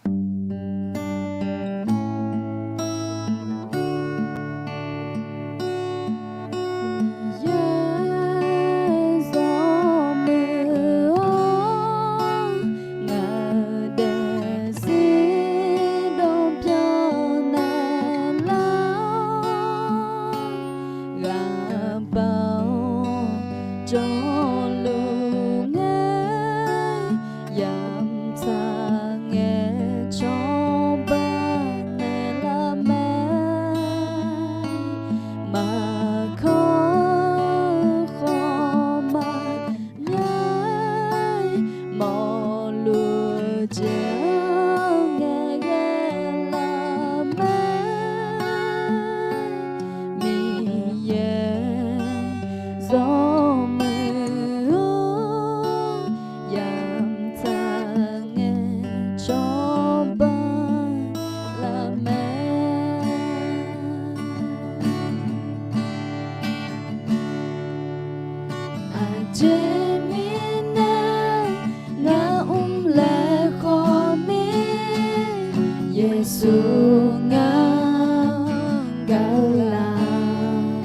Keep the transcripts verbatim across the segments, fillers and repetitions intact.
Miqyaer zawmuiq-awr, ngaq-euq daefzir dawqbyan naeqlar-awr, ghaq bav-awr jawrluf ngae, yamq tsaq ngae cawba naeqlar mae. Maqkawr-eu khawf maqmya-aer, mawqluf jeq-anr ngaeqghae lar mae. Miqyaer zawmuiq-awr, yamq tsaq ngae cawba lar mae. Aqjeq mirnae ngaq mr laeq khawf ni, Yeqsur ngar gaq-eu laf.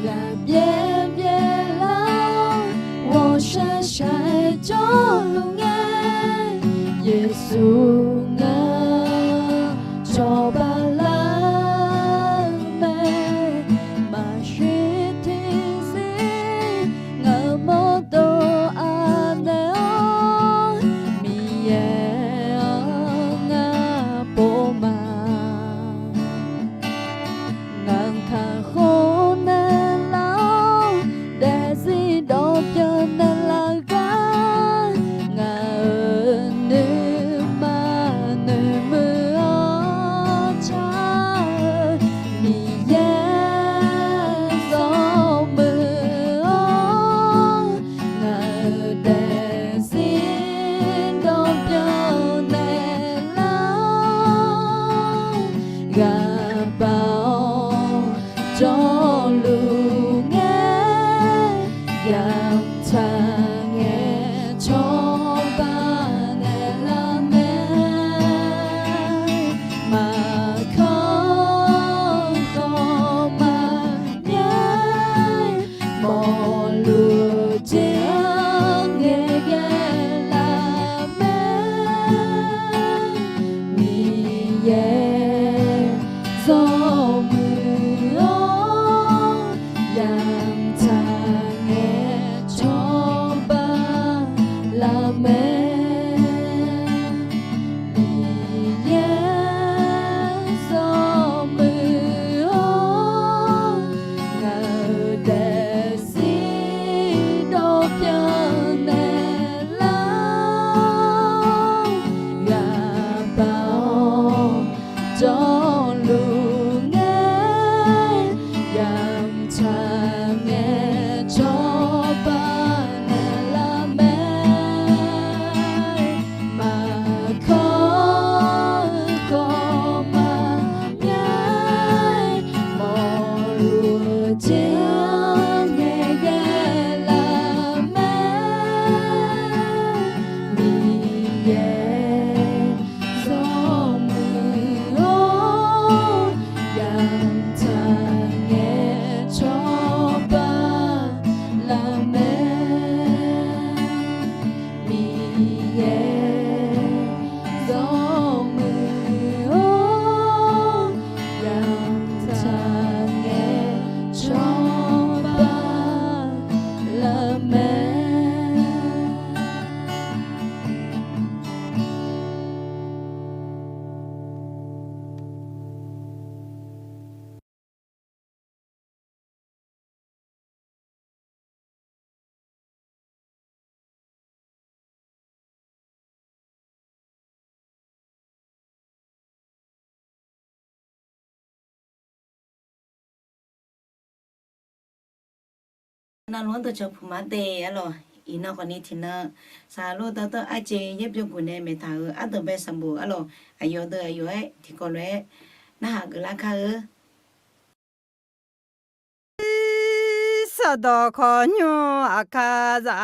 Ghaqbyaer byaerlar-awr, ghawqshaq shaq-aer jawrluf ngae, Yeqsur ngar cawba lar-eu mae. Maqshir tiqzir ngaq-euq mawrdov anaeq-awr, Miqyaer-anr ngar pov ma. Ngaq-anr kakhof naeqlar-awr, daefzir dawqbyan naeqlar gar, ngaq-euq nuima noeqmuiq-awr car-eu, Miqyaer zawmuiq-awr, ngaq-euq daefzir dawqbyan naeqlar-awr, ghaq bav-awr jawrluf ngae, yamq tsaq ngae cawba naeqlar mae. Maqkawr khawf maqmya-aer, mawqluf jeq-anr ngaeqghae lar mae. Miqyaer zawmuiq-awr, yamq tsaq ngae cawba lar mae. Miqyaer zawmuiq-awr, ngaq-euq daefzir dawqbyan naeqlar-awr, ghaq bav-awr jawrluf ngae, yamq tsaq ngae cawba naeqlar mae. Maqkawr khawf maqmya-aer, mawqluf jeq-anr ngaeqghae lar mae. Miqyaer zawmuiq-awr, yamq tsaq ngae cawba lar mae. Miqyaer zawmuiq-awr, yamq tsaq ngae cawba lar mae. Navluf-anr dawqcawq puq ma de arlawq. Iqnan khawfni tiqnan saqlor dawrdawr arjeq yaer byawguq nae maeqtaq-euq ardanqbae sanqbof arlawq. Aqyawf deuq aqyawf-aer tiqkawv lof-aer narhaq geuflar kar-eu. Sardawq khawqnymr aqkar za,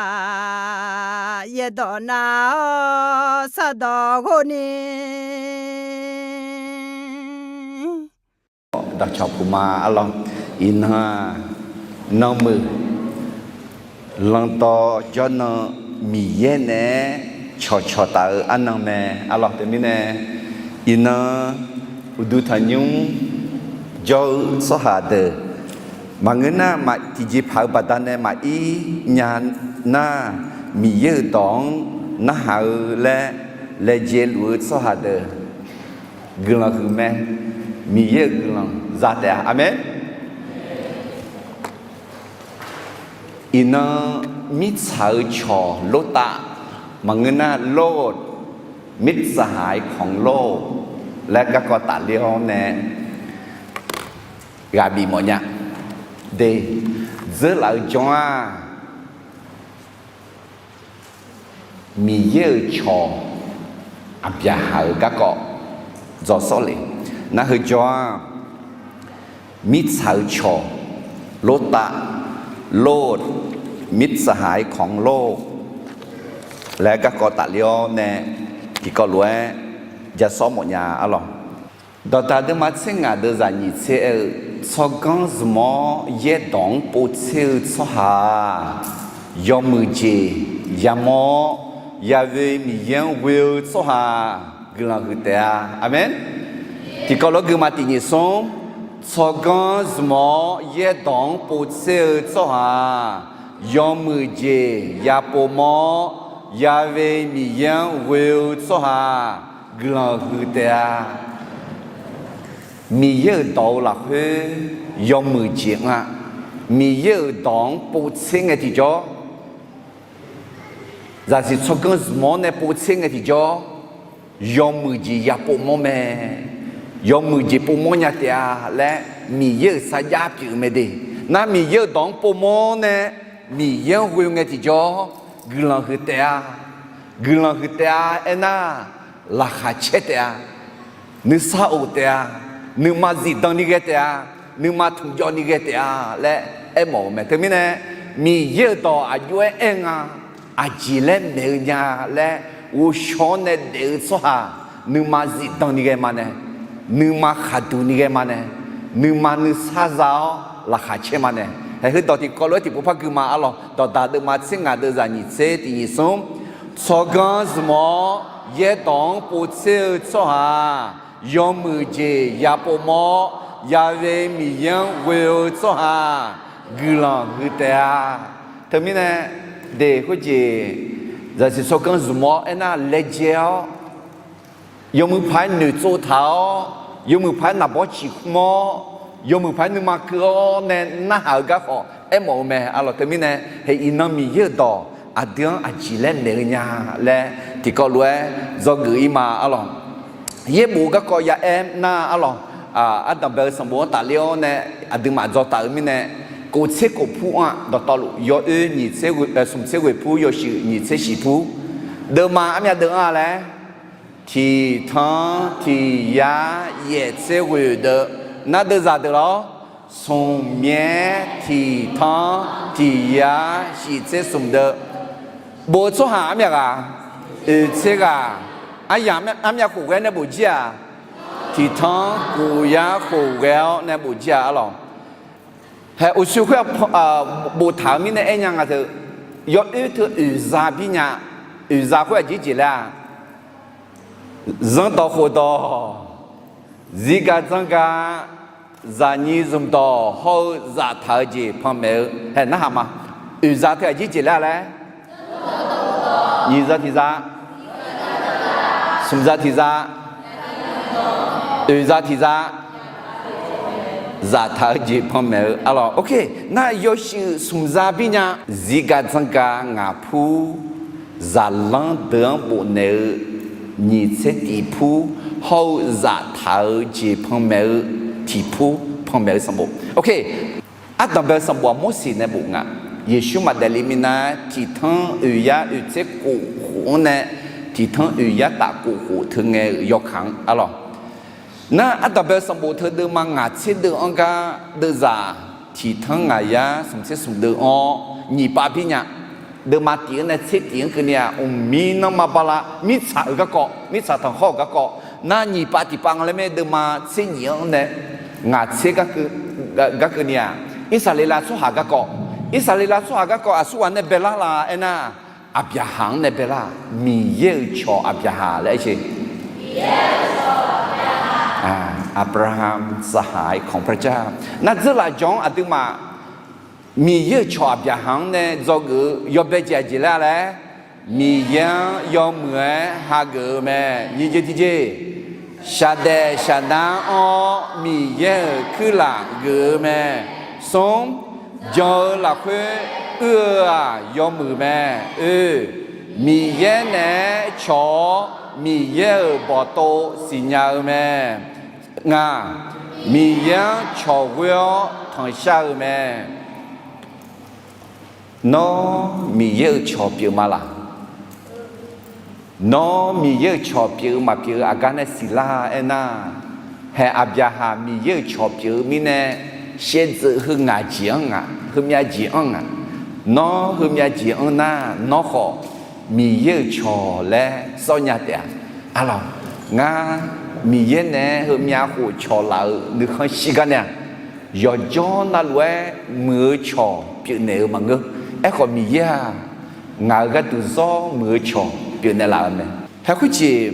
yaerdawq nav-awr sardawq ghov ni. Dawqcawq puq ma arlawr. Iqnan-aq, nanmuiq, lanqdawq jawrnan Miqyaer naeq-aer cawqcawq taf-eu arnan mae arlawr. Teumirnae, iqnan uqduq tanqnymr jawr-eu tsawrhaq deuq maqngeur nar, tiqjeqpaq-eu baqdanae maqir nya nar, Miqyaer-euq dawq-anr narhaq-eu laer laejae luf-eu tsawrhaq deuq guiqlanq huiq mae. Miqyaer-euq guiqlanq za taef-a. Aqmeq. Iqnan mirtsaq-eu cawq lortav maqngeur nar, โลก มิตรสหายของโลก laer garkawv tafler-awr nae ghaq bif mawf nya. De, dzeurlaf-eu jan-aq, Miqyaer-euq cawq aqbyaqhaq-euq garkawv dzaw sawr le. Nar heu jawr-aq, mirtsaq-eu cawq lortav, โลก มิตรสหายของโลก laer garkawv tafler-awr nae tiqkawv lof-aer ja sawr mawf nya arlawr. Dawqdaq deuvma tser ngaq deuvzaq nyiq tser aer-eu, tsawrganr zmq-awr yaerdawq-anr povtser-eu tsawrhaq-aq, yawmuiq jeq yamawr-awr, Yaqve Miqyaer-anr ghoe-eu tsawrhaq guiqlanq huiq taef-a. Aqmeq. Tiqkawv lof-aer guima tiq nyiq smr, tsawrganr zmq-awr yaerdawq-anr povtser-eu tsawrhaq-aq, yawmuiq jeq yapov mawr-awr, Yaqve Miqyaer-anr ghoe-eu tsawrhaq guiqlanq huiq taef-a. Miqyaer-euq dawq-eu lafkhoer yawmuiq jeq anr-a. Miqyaer-euq dawq-anr povtser ngae tiqjawr, zaqsiq tsawrganr zmq-awr nae povtser ngae tiqjawr, yawmuiq jeq yapov mawr mae. Yawmuiq jeq pov mawr nya taef-a laer Miqyaer-euq sarjax pyeuf-eu mae de. Nar Miqyaer-euq dawq-anr pov mawr nae Miqyaer-anr ghoe ngae tiqjawr, guiqlanq huiq taef-a. Guiqlanq huiq taef-a aernar, laqkhaq caer taef-a. Nuisar of taef-a. Nuima zifdan ni ghae taef-a. Nuima tmqjawv ni ghae taef-a laer aermawf-eu mae. Teumirnae, Miqyaer-euq dawq aqjox-aer aer nga, aqjeq laer maeq-eu nya laer ghovshaw-awr nae daef-eu tsawrhaq, nuima zifdan ni ghae ma nae, nuima khaqduq ni ghae ma nae, nuima nuisar za-awr laqkhaq caer ma nae. Haeq heudawq tiqkawv lof-aer tiqpov par gui ma arlawr. Dawqdaq deuvma tser ngaq deuvzaq nyiq tser tiq nyiq smr, tsawrganr zmq-awr yaerdawq-anr povtser-eu tsawrhaq, yawmuiq jeq yapov mawr-awr, Yaqve Miqyaer-anr ghoe-eu tsawrhaq, guiqlanq huiq taef-a. Teumirnae, de khoerjeq, zaqsiq tsawrganr zmq-awr aernar laejae-awr, yawmuiq paq-aer noeqtsov taq-awr, yawmuiq paq-aer naqbawr ciqkhmr-awr, yawmuiq paq-aer nuima keuv-awr nae narhaq-eu garkhawf aermawf-eu mae arlawr. Teumirnae, haeq iqnan Miqyaer-euq dawq aqdui-anr aqjeq laer maeq-eu nya laer tiqkawv lof-aer dzawgeuf-ir ma arlawr. Yaerbof garkawv ya aer nar arlawr, ardanqbae-eu sanqbof-anr tafler-awr nae aqduimaf dzaw taf-eu mirnae, kof tser kof pur-anr dawqtawvluf, yawoer smq tser ghoeq pur, yawshuif nyiq tser shiq pur, deuvma armyav deuv-anr-a laer, tiq tanr tiq yar yaef tser ghoeq deuv, nar deuvzaq deuq lawr, smq myaer tiq tanr tiq yar shiq tser smq deuv. Bof-eu tsawrhaq armyav ghaq, oeq tser ghaq, aryamq armyav khof ghae-awr nae bof jir-aq, tiq tanr kof yar khof ghae-awr nae bof jir-aq arlawr. Haeq uqshoe khoer-aq, boftaq-eu mirnae aernya nga teu, yawoer teu oeqza bir nya. Oeqza khoer aqjeq jeq laer-aq, zanrdawq khofdawq, zirgaq dzanrgaq, zaqnyiq zmqdawq hawr-eu zaftaq-eu jeq panmaeq-eu haeq narhaq ma. Oeqza teu aqjeq jeq laer-a laer, nyiq za tiq za, smq za tiq za, oeq za tiq za, zaftaq-eu jeq panmaeq-eu arlawr. Ok, nar yawshuif smq za bir nya. Zirgaq dzanrgaq ngaq pur, zaqlanr deuq-anr bofnaeq-eu nyiq tser tiq pur, hawr-eu zaftaq-eu jeq panmaeq-eu tiq pur, panmaeq-eu sanqbof. Ok, ardanqbae-eu sanqbof-aq Morseq nae bof nga. Yeqsur maqdaef le minav-aer tiq tanr oeq yar oeq tser kof khof-anr nae, tiq tanr oeq yar taf kof khof teu ngae-euq yawkaq-anr arlawr. Nar ardanqbae-eu sanqbof teu deuvma ngaq tser deuv-anr gar deuvzaq tiq tanr ngaq yar smq tser smq deuv-anr nyiq pav bir nya. Deuvma tif-anr nae tser tif-anr keuvni-aq, mqmir nanrma bala mirtsaq-euq garkawv, mirtsaq tanqkhawr-euq garkawv nar, nyiq pav tiq pav nga laer mae. Deuvma tser nyiq-anr nae ngaq tser gar keuvni-aq, Irsaqleqlav tsawrhaq garkawv, Irsaqleqlav tsawrhaq garkawv aqsurghaq nae baelar la aernar, Aqbyaqhaq-anr nae baelar-aq, Miqyaer-euq cawq Aqbyaqhaq laer aer-eu, Abraham สหายของพระเจ้า. Nar dzeurlaf jawq-anr aqduimaf Miqyaer-euq cawq Aqbyaqhaq-anr nae dzawgeuf-eu yawbae jeq aqjeq laer-a laer, Miqyaer-anr yawmuiq-aer hageuf-eu mae. Nyiq jeq tiqjeq, shaqdaef shaqdar-anr Miqyaer-euq kuirlaf geuf-eu mae. Smr, jan-eu lafkhoer uir-eu-aq yawmuiq mae. Oe, Miqyaer naeq-aer cawq-awr Miqyaer-euq bawqtov siqnya-eu mae. Ngaq, Miqyaer-anr cawq ghoer-awr tanqshar-eu mae. Nawr Miqyaer-euq cawq pyeuf ma laq? Nawr Miqyaer-euq cawq pyeuf-eu maqpyeuf-eu aqgar nae siqlar aernar, haeq Aqbyaqhaq Miqyaer-euq cawq pyeuf-eu mirnae shaevdzeuf heu ngaq jeq-anr ngaq, heumyav jeq-anr ngaq. Nawr heumyav jeq-anr nar, nawr khawf Miqyaer-euq cawq laer sawr nya taef-a. Arlawq, ngar Miqyaer naeq-aer heumyav khof cawq laf-euq nuikhanr shir gar nae-aq, yawqjawr navluf-aer muiq-eu cawq pyeufnaeq-eu maqngeur. Aerkhawf Miqyaer-aq, ngaq-euq gharduq zawr muiq-eu cawq pyeufnaeq laf-euq mae. Haeq khoerjeq,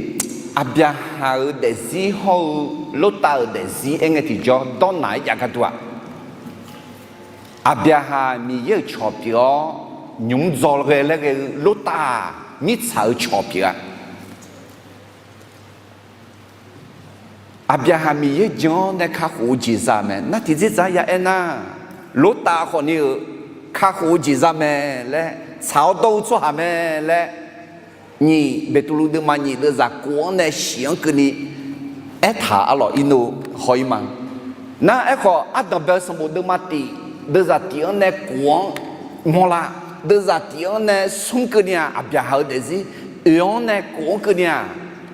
Aqbyaqhaq-euq daefzir hawr-eu Lortav-euq daefzir aer ngae tiqjawr dawrnaq-aer jav gharduq-aq, Aqbyaqhaq Miqyaer-euq cawq pyeuf-awr, nymq mr dzaw ghae laer ghae-eu Lortav-aq mirtsaq-eu cawq pyeuf-a. Aqbyaqhaq Miqyaer jan-awr nae kakhof-eu jeq za mae. Nar tiqdzerdzaq ya aernar, Lortav khawfni-euq kakhof-eu jeq za mae laer, tsaq-awr dawr-eu tsawrhaq mae laer, nyiq Beqtuvluv deuvma nyiq deuvzaq kof-anr nae shif-anr keuvni aertaq arlawq irnov haw-ir ma. Nar aerkhawf, ardanqbae-eu sanqbof deuvma tif, deuvzaq tif-anr nae kof-anr mawrlar, deuvzaq tif-anr nae smr keuvni-aq, Aqbyaqhaq-euq daefzir oe-anr nae kof-anr keuvni-aq,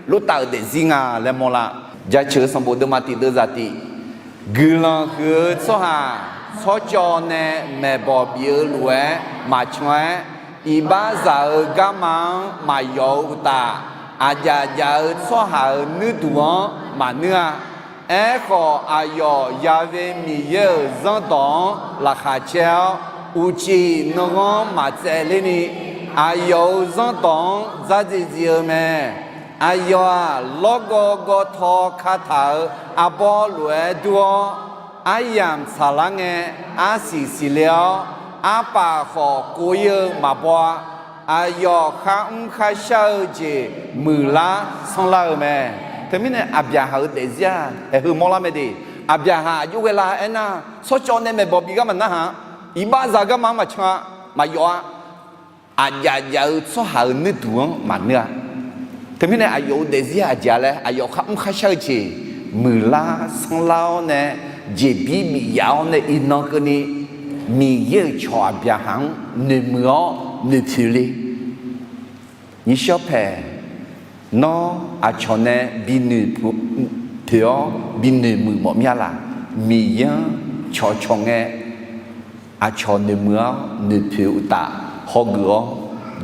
Lortav-euq daefzir nga laer mawrlar. Jaceuq-eu sanqbof deuvma tif deuvzaq tif, guiqlanq huiq-eu tsawrhaq tsawrcawv nae maeqbawq bif-eu lof-aer maqcan-aer, iqbaxzaq-euq garma-anr maqyawf-eu uqtaf, aqjaf jaf-eu tsawrhaq-euq nuirduq-anr maqnuir-a. Aerkhawf, aqyawf Ya'we Miqyaer-euq zanrdawq-anr laqkhaq caer-awr, uqcif nanghanr maqtsaevler ni, aqyawf-euq zanrdawq-anr dzardziv dziv-eu mae. Aqyawf-aq, lawrgawv gawvtaw kataq-euq arbawr lof-aer dur-awr, aryamq tsaqlar ngae, arsiq siqle-awr, arpaf khawf kov-ir-eu maqbaw-a. Aqyawf kharmr kharshar-eu jeq muiqlar sanrlar-eu mae. Teumirnae Aqbyaqhaq-euq daefzir-aq, haeq heu mawrlar mae de. Aqbyaqhaq aqjox ghae la aernar, tsawrcawv nae maeqbawq bif gar maqnar haq, iqbaxzaq garma-anr maqcan-a, maqyawf-a. Aqjaf jaf-eu tsawrhaq-euq nuirduq-anr maqnuir-a. Teumirnae aqyawf-euq daefzir aqjeq-a laer, aqyawf kharmr kharshar-eu jeq muiqlar sanrlar-awr nae, jeqbir bif yaf-awr nae iqnan keuvni, Miqyaer-euq cawq Aqbyaqhaq-anr noeqmuiq-awr noeqpoeq le. Nyiqshawr paeq, nawr aqcawq nae bi noeqpoeq-awr bi noeqmuiq mawf mir-a laq? Miqyaer-anr cawqcawq ngae, aqcawq noeqmuiq-awr noeqpoeq uqtaf hawgeuf-awr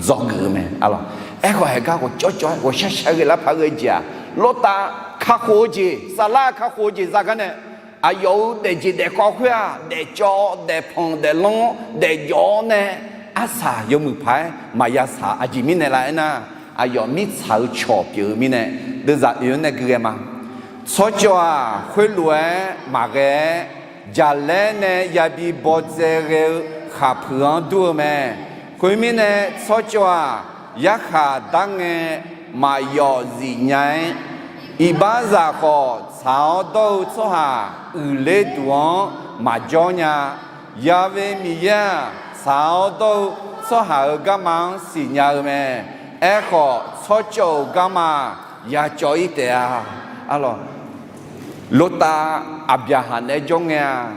dzawgeuf-eu mae. Arlawq, aerkhawf haeq gar ghawqcawv cawv-aer ghawqshar shar ghae lar paq ghae jeq-aq, Lawrtav kakhof-eu jeq, saflar kakhof-eu jeq za gar nae, aqyawf-euq daefjeq daefkawv khoer-aq, daefcawv daefpanq daeflanr daefjawv-awr nae, arsaq yawmuiq paq-aer maqya saq aqjeq mirnae la aernar, aqyawf mirtsaq-eu cawq pyeuf-eu mirnae, deuvzaq oe-anr nae gui ghae ma. Tsawrcawv-aq, khoerlof-aer maqghae-aer, jaqlaer nae yabi bawdzae ghae-eu khaqpuiq-anr dur-eu mae. Khoermirnae, tsawrcawv-aq, yarkhaq dar ngae maqyawf zif nya-aer, iqbaxzaq khawf tsaq-awr dawr-eu tsawrhaq uiqler duq-anr maqjawr nya. Ya'we Miqyaer-aq, tsaq-awr dawr-eu tsawrhaq-euq garma-anr siqnya-eu mae. Aerkhawf, tsawrcawv-euq garma yacawv-ir taef-a. Arlawq, Lawrtav Aqbyaqhaq naeq-aer jawr ngae-aq,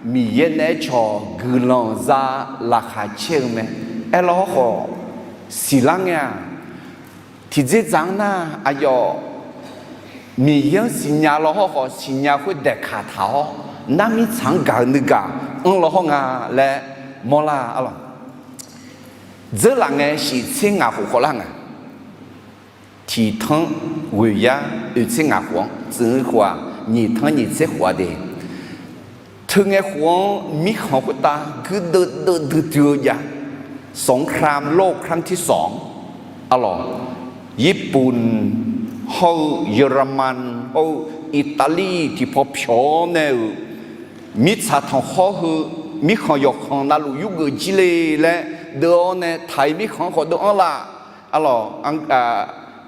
Miqyaer naeq-aer cawq guiqlanq za laqkhaq caer-eu mae. Aerlawr khawf, siqlar ngae-aq, tiqdzerdzaq-anr nar, aqyawf Miqyaer-anr siqnya law hawr khawf, siqnya khoer daeqkaq taq-awr, nar mirtsaq-anr gaq-eu nuigaq anr law hawr nga laer mawrlar-a lawq. Dzeurlaf ngae shiq tser ngaq khof khawflar nga. Tiq tanr ghoeq yar oeq tser ngaq khof-anr tsuif khof-aq, nyiq tanr nyiq tser khof-a de. Teu ngae khof-anr mirkhanq khoertav guirdeuv deuv duidui-eu jav. สงครามโลกครั้งที่สอง arlawq, Yirpuf hawr-eu Yaqraman hawr-eu Iqtaqlir tiqpaw pyawq-awr nae-euq mirtsaq tanqkhawr heu mirkhanq yawqkhanq navluf yurgeuf jir le laer deuv-awr nae taq-iq mirkhanq-anr khawf deuv-anr laf. Arlawq,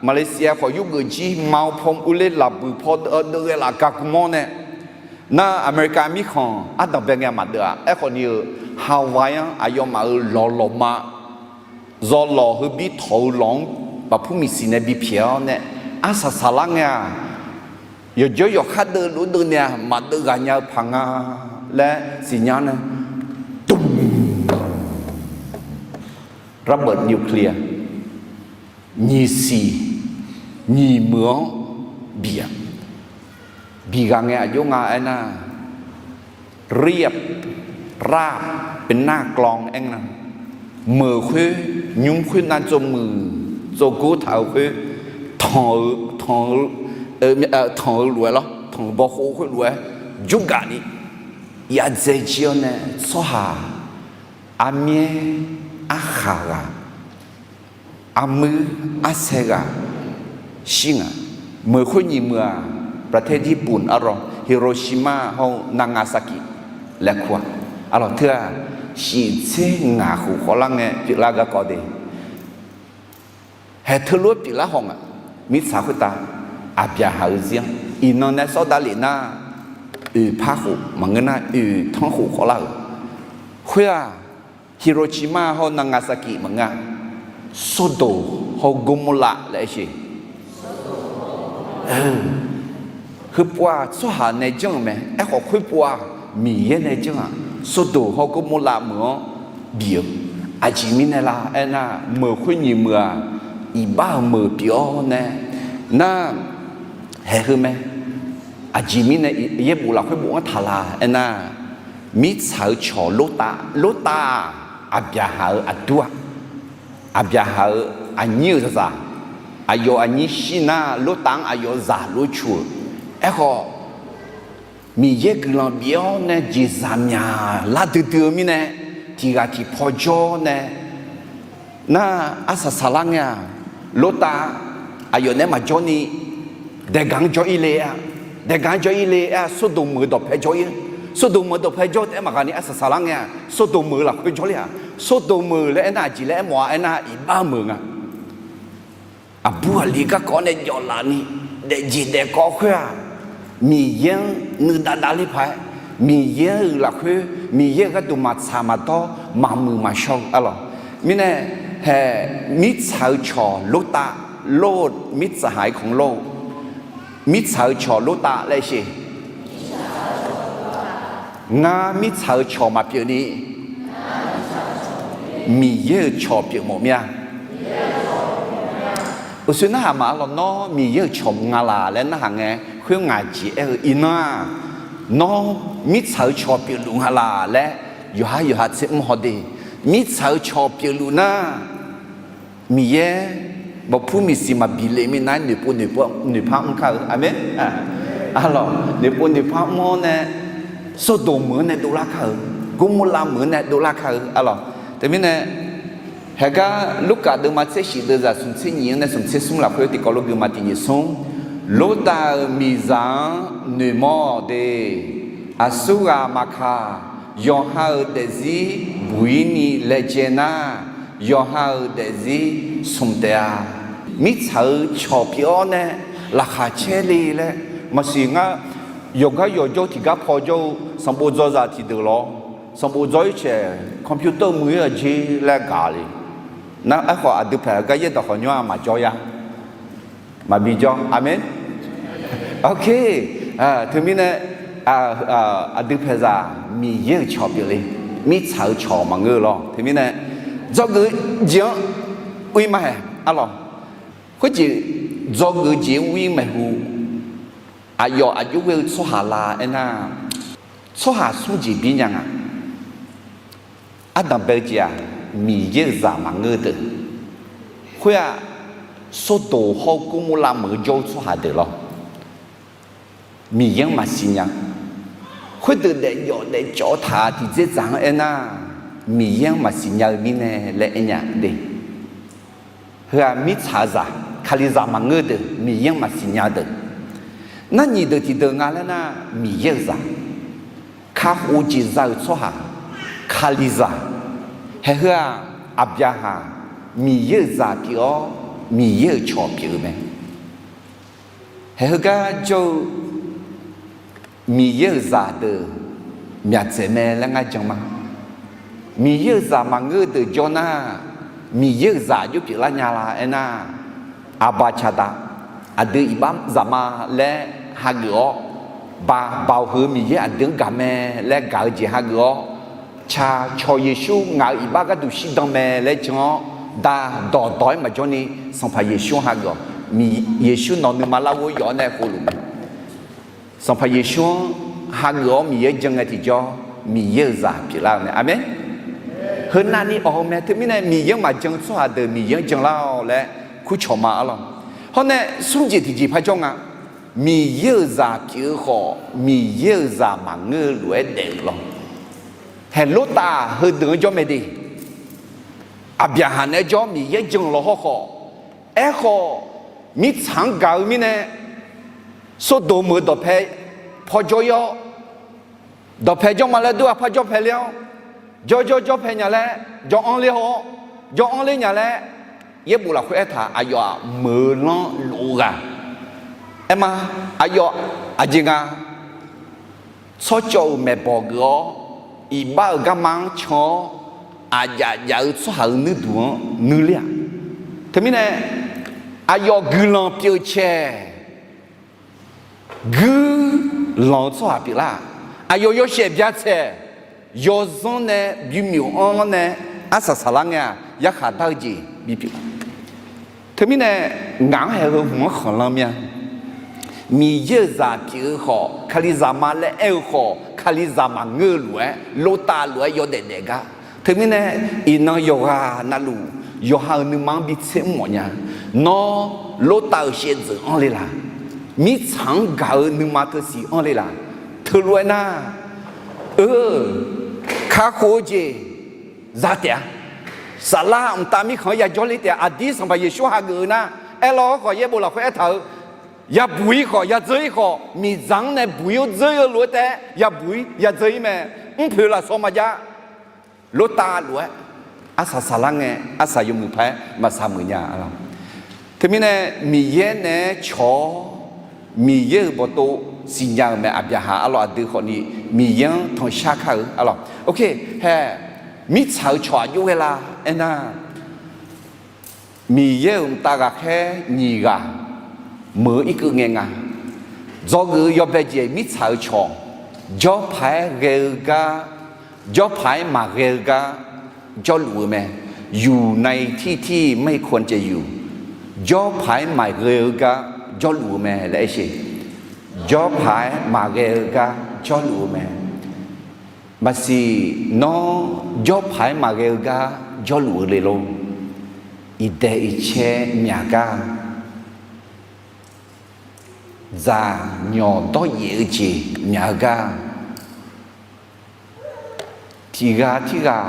Malaysia khawf yurgeuf jir ma-eu paw urler lafbuiq paw deuv-eu deuv ghae laf gar gmr-awr nae, nar America mirkhanq ardanq bae ngae maqdeuv-aq. Aerkhawf ni-euq Hawaii-anr aqyawfmaf-euq lawqlawqma zawlawq heu bir tawq-eu lawq-anr baqpur miqsiq nae bipyaeq-awr nae arsaq saqlar ngae-aq, yawqjawr yawqkhar deuv lof-aer deuv nae-aq maqdeuv ghaq nya-eu paq nga laer siqnya nae, dm, ระเบิดนิวเคลียร์ nyiq siq nyiq meuq-anr bif-aq. Bighaq ngae aqjox nga aernar, เรียบราบเป็นหน้ากลอง aer nga. Meuq khoer nymr khoer nav tsov muiq tsov gor taq-eu khoer tanq-eu, tanq-eu, tanq-eu lof-aer lawr, tanq-eu bawkhov khoerlof-aer jurgaq ni yadzae jir-awr nae tsawrhaq armyaer arkhaq ghaq, armuir arsae ghaq shir nga. Meuq khoer nyiq meuq-aq, ประเทศญี่ปุ่น arlawq, Hiroshima hawr-eu Nagasaki laer kur-aq. Arlawq teu-aq, shiq tser ngaq khof khawflar ngae pyeuflar garkawv de. Haeq teulof-aer pyeuflar haw nga. Mirtsaq khoertav Aqbyaqhaq-eu zir-anr iqnan nae sawr davlef nar, oeq par khof maqngeur nar oeq tanr khof khawflar-euq khoer-aq, Hiroshima hawr Nagasaki maqngeur-a, Sordoq hawr Gormorlav laer aer sheq. Heupov-aq tsawrhaq nae janr-euq mae. Aerkhawf khoerpov-aq Miqyaer nae janr-aq, Sordoq hawr Gormorlav meuq-anr bif-eu. Aqjeq mirnae la aernar, meuq khoer nyiq meuq-aq, iqbax-euq meuq pyeuf-awr nae nar, haeq heu mae. Aqjeq mirnae yaerbof lafkhoer bofanr taq la aernar, mirtsaq-eu cawq Lortav, Lortav-aq, Aqbyaqhaq-euq aqdur-aq, Aqbyaqhaq-euq aqnyir-euq zaqzaq, aqyawf aqnyir shir nar Lortav-anr aqyawf zaq lof-aer cu-euq. Aerkhawf, Miqyaer guiqlanq bif-awr nae jeqzaq myaq lar duidui-eu mirnae, tiq ghaq tiq paw jawr nae, nar arsaq saqlar ngae-aq, Lortav aqyawf naeq-aer maqjawr ni, daeqgaq-anr jawr-ir le-a, daeqgaq-anr jawr-ir le-a, Sordoq meuq-eu dawqpae jawr-ir, Sordoq meuq-eu dawqpae jawr taef-aer maqghaq ni arsaq saqlar ngae-aq, Sordoq meuq-eu lafkhoer jawrler-aq. Sordoq meuq laer aernar aqjeq laer aermawf-a aernar, iqbax meuq nga. Aqbur aqli garkawv nae jawflaf ni, daefjeq daefkawv khoer-aq, Miqyaer-anr nuidav davler paq-aer, Miqyaer-euq lafkhoer, Miqyaer-euq gharduq maqtsaq maqdawr maqmuiq maqshawr-eu arlawq. Mirnae, haeq mirtsaq-eu cawq Lortav, Lot, mirtsaq haq-aer kanq lor-eu, mirtsaq-eu cawq Lortav laer sheq. Ngar mirtsaq-eu cawq maqpyeuf ni, Miqyaer-euq cawq pyeuf mawf mir-a. Uqshoe narhaq ma arlawq, nawr Miqyaer-euq cawq nga laq laer narhaq ngae, khoer ngaq jeq aer-eu iqnan-aq, nawr mirtsaq-eu cawq pyeufluf nga laq laer yawqhar yawqha tser mr haw de. Mirtsaq-eu cawq pyeufluf nar, Miqyaer bawqpur miqsiq maqbi le minav-aer noeqpov noeqpar mr kar-eu. Aqmeq. Arlawq, noeqpov noeqpar mr-awr nae, Sordoq meuq-anr nae dovlar kar-eu, Gormorlav meuq-anr nae dovlar kar-eu arlawq. Teumirnae, haeqgar Lurkaf deuvma tser shif deuvzaq smq tser nyif-anr nae smq tser smr lafkhoer tiqkawv lof guima tiq nyif smr, Lortav-euq miqzaq-anr noeqmawr de. Aqsurghaq maqkaq, yawqha-euq daefzir buq-ir ni laejae nar, yawqha-euq daefzir smq taef-a. Mirtsaq-eu cawq pyeuf-awr nae laqkhaq caer le laer maqsiq ngar, yawqgar yawqjawr tiqgar paw jawr-eu sanqbof dzawzaq tiqdeuq lawr, sanqbof dzawr-ir caeq computer muiq-ir-aq jer laer gaq le. Nar aerkhawf aqdui paeq gar yaerdawq khawqnymr-aq maqjawr ya. Maqbi jawr. Aqmeq. Oke. Teumirnae, aqdui paeqzaq Miqyaer-euq cawq pyeuf le. Mirtsaq-eu cawq maqngeur-eu lawr. Teumirnae, dzawgeuf jeq-anr uir ma haeq arlawq. Khoerjeq, dzawgeuf jeq-anr uir maeqhu, aqyawf aqjox ghae-eu tsawrhaq la aernar, tsawrhaq smr jeq bir nya nga. Ardanq bae-eu jeq-aq, Miqyaer-euq zaq maqngeur-eu deuq. Khoer-aq, Sordoq hawr-eu Gormorlav meuq-eu jawr-eu tsawrhaq deuq lawr. Miqyaer-anr maqsiq nya. Khoerdeuq daefjawf daefcawv taq-euq tiqdzer dzaq-anr aernar, Miqyaer-anr maqsiq nya-eu mirnae laer aernya de. Heu-aq mirtsaq-eu zaq, Kalizaq maqngeur-eu deuq, Miqyaer-anr maqsiq nya-eu deuq. Nar nyiq deuq tiqdeuq nga laer nar, Miqyaer-euq zaq, kakhof-eu jeq za-euq tsawrhaq, Kalizaq. Haeq heu-aq, Aqbyaqhaq Miqyaer-euq zaq pyeuf-awr, Miqyaer-euq cawq pyeuf-eu mae. Haeq heugar jawr-eu Miqyaer-euq zaq deuq myaqdzaeq mae laer ngar jan ma. Miqyaer-euq zaq maqngeur-eu deuq jawr nar, Miqyaer-euq zaq jov pyeuflar nya la aernar, aqbaq caqdaq, aqdui iqbax zaqma laer hageuf-awr, ba, Baoq heu Miqyaer aqdui-anr gaq mae laer gaq-eu jeq hageuf-awr, caq cawq Yeqsur ngaq-euq iqbax gharduq shirdan mae laer jan-awr, da dawqdawq-aer maqjawr ni Sanqpaq Yeqsur-anr hageuf-awq. Yeqsur nawq nuima larghov yawf-awr nae khovluf mae. Sanqpaq Yeqsur-anr hageuf-awr Miqyaer jan ngae tiqjawr, Miqyaer-euq zaq pyeuflar-eu mae. Aqmeq. Heu navni awq-eu mae. Teumirnae Miqyaer-anr maqjan-eu tsawrhaq deuq Miqyaer-anr janlar-awq laer kurcawq ma arlawq. Hawr nae smr jeq tiqjeq par jawr nga. Miqyaer-euq zaq pyeuf-eu khawf, Miqyaer-euq zaq maqngeur-eu lof-aer daef-euq lawr. Haeq Lortav heudeuq-anr jawr mae de. Aqbyaqhaq naeq-aer jawr Miqyaer jan-eu lawr hawrkhawf, aerkhawf mirtsaq-anr gaq-eu mirnae, Sordoq meuq-eu dawqpae paw jawr-ir-awr, dawqpae jawr ma laer dur-aq par jawr pae ler-awr, jawr jawr jawr pae nya laer jawr anr ler haw-awr, jawr anr ler nya laer, yaerbof lafkhoer aertaq aqyawf-aq meuq-eu lanr lof-eu ghaq. Aerma, aqyawf aqjeq nga, tsawrcawv-euq maeqbawq geuf-awr, iqbax-euq garma-anr can-awr, aqjaf jaf-eu tsawrhaq-euq nuirduq-anr nuir ler-aq. Teumirnae aqyawf guiqlanq pyeuf cae, guiqlanq-eu tsawrhaq pyeuflar-aq. Aqyawf yawshaef bya tsaeq, yawzanr nae bymyof anr-awr nae arsaq saqlar ngae-aq, yarkhaq dar-eu jeq bipyeuf. Teumirnae ngaq-anr haeq heu hmq-anr khanqlan mir-a. Miqyaer-euq zaq pyeuf-eu khawf, Kalizaq ma laer aer-eu khawf, Kalizaq maqngeur-eu lof-aer, Lortav lof-aer yawdaef daef gar. Teumirnae iqnan yawqghaq navluf, yawqha-euq nuima-anr bitser mr mawf nya. Nawr Lortav-euq shaevdzeuf anr le laq? Mirtsaq-anr gaq-eu nuima teusiq anr le laq? Teulof-aer nar, eu, kakhof-eu jeq za taef-a. Saflar mqtav mirkhanq-anr yajawr ler taef-a. Aqdir Sanqpaq Yeqsur hageuf-eu nar, aerlawr hawrkhawf yaerbof lafkhoer aertaq-eu, yabuq-ir khawf, yadzeur-ir khawf, miqdzaq-anr nae buq-ir-awr dzeur-ir-eu lof-aer taef-aer yabuq-ir yadzeur-ir mae. Mrpoeq lafsawq maqjav. Lortav lof-aer arsaq saqlar ngae, arsaq yawmuiq paq-aer maqsaq muiq nya-a. Teumirnae Miqyaer naeq-aer cawq-awr, Miqyaer-euq bawqtov siqnya-euq mae. Aqbyaqhaq arlawq aqdui khawfni Miqyaer-anr tanqshar kar-eu arlawq. Oke, hae, mirtsaq-euq cawq aqjox ghae la aernar, Miqyaer-euq mqtav ghaqkhaer nyiq ghaq meuq-eu irkeuv ngae nga. Dzawgeuf-eu yawbae jeq mirtsaq-euq cawq, jawrpaq-aer ghae-eu gar, jawrpaq-aer maqghae-eu gar jawrluf-eu mae. Yuqnae tirtir maerkawv caev yuq, jawrpaq-aer maqghae-eu gar jawrluf-eu mae laer aer sheq. Jawrpaq-aer maqghae-eu gar jawrluf-eu mae. Maqsiq, nawr jawrpaq-aer maqghae-eu gar jawrluf-eu le lor. Iqdaeq iqcae myaq gar, dzaq nyawq dawryaef-eu jeq myaq-eu gar, tiqghaq tirghaq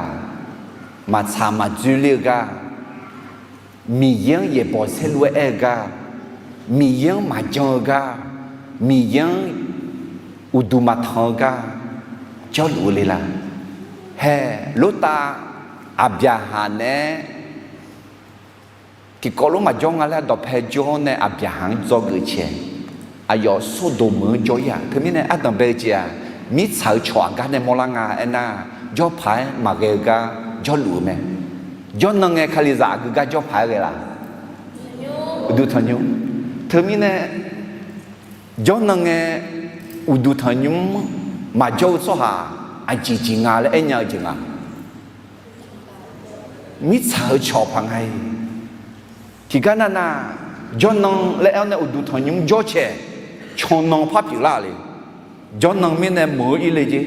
maqtsaq maqdzoerler-eu gar, Miqyaer-anr yaeqbawq saerlu-aer aer-eu gar, Miqyaer-anr maqjan-eu gar, Miqyaer-anr uqduq maqtanq-eu gar jawrluf-eu le la? Hae, Lortav, Aqbyaqhaq naeq-aer tiqkawv lof maqjawr nga laer dawqpae jawr-awr nae Aqbyaqhaq-anr dzawgeuf cae, aqyawf Sordoq meuq-anr jawr-ir-aq. Teumirnae ardanq bae-eu jeq-aq, mirtsaq-euq cawq aqgar nae mawrlar nga aernar, jawrpaq-aer maqghae-eu gar jawrluf-eu mae. Jawrnan ngae Kalizaq aqgeu gar jawrpaq-aer ghae la? Uqduq tanqnymr. Teumirnae jawrnan ngae uqduq tanqnymr maqjawr-eu tsawrhaq aqjeq jeq nga laer aernya-eu jeq nga. Mirtsaq-euq cawq paq nga-iq. Tiqgar navnav, jawrnan laer aer-awr nae uqduq tanqnymr jawr cae, cawnan par pyeuflar le. Jawrnan mirnae meuq-eu ir le jer.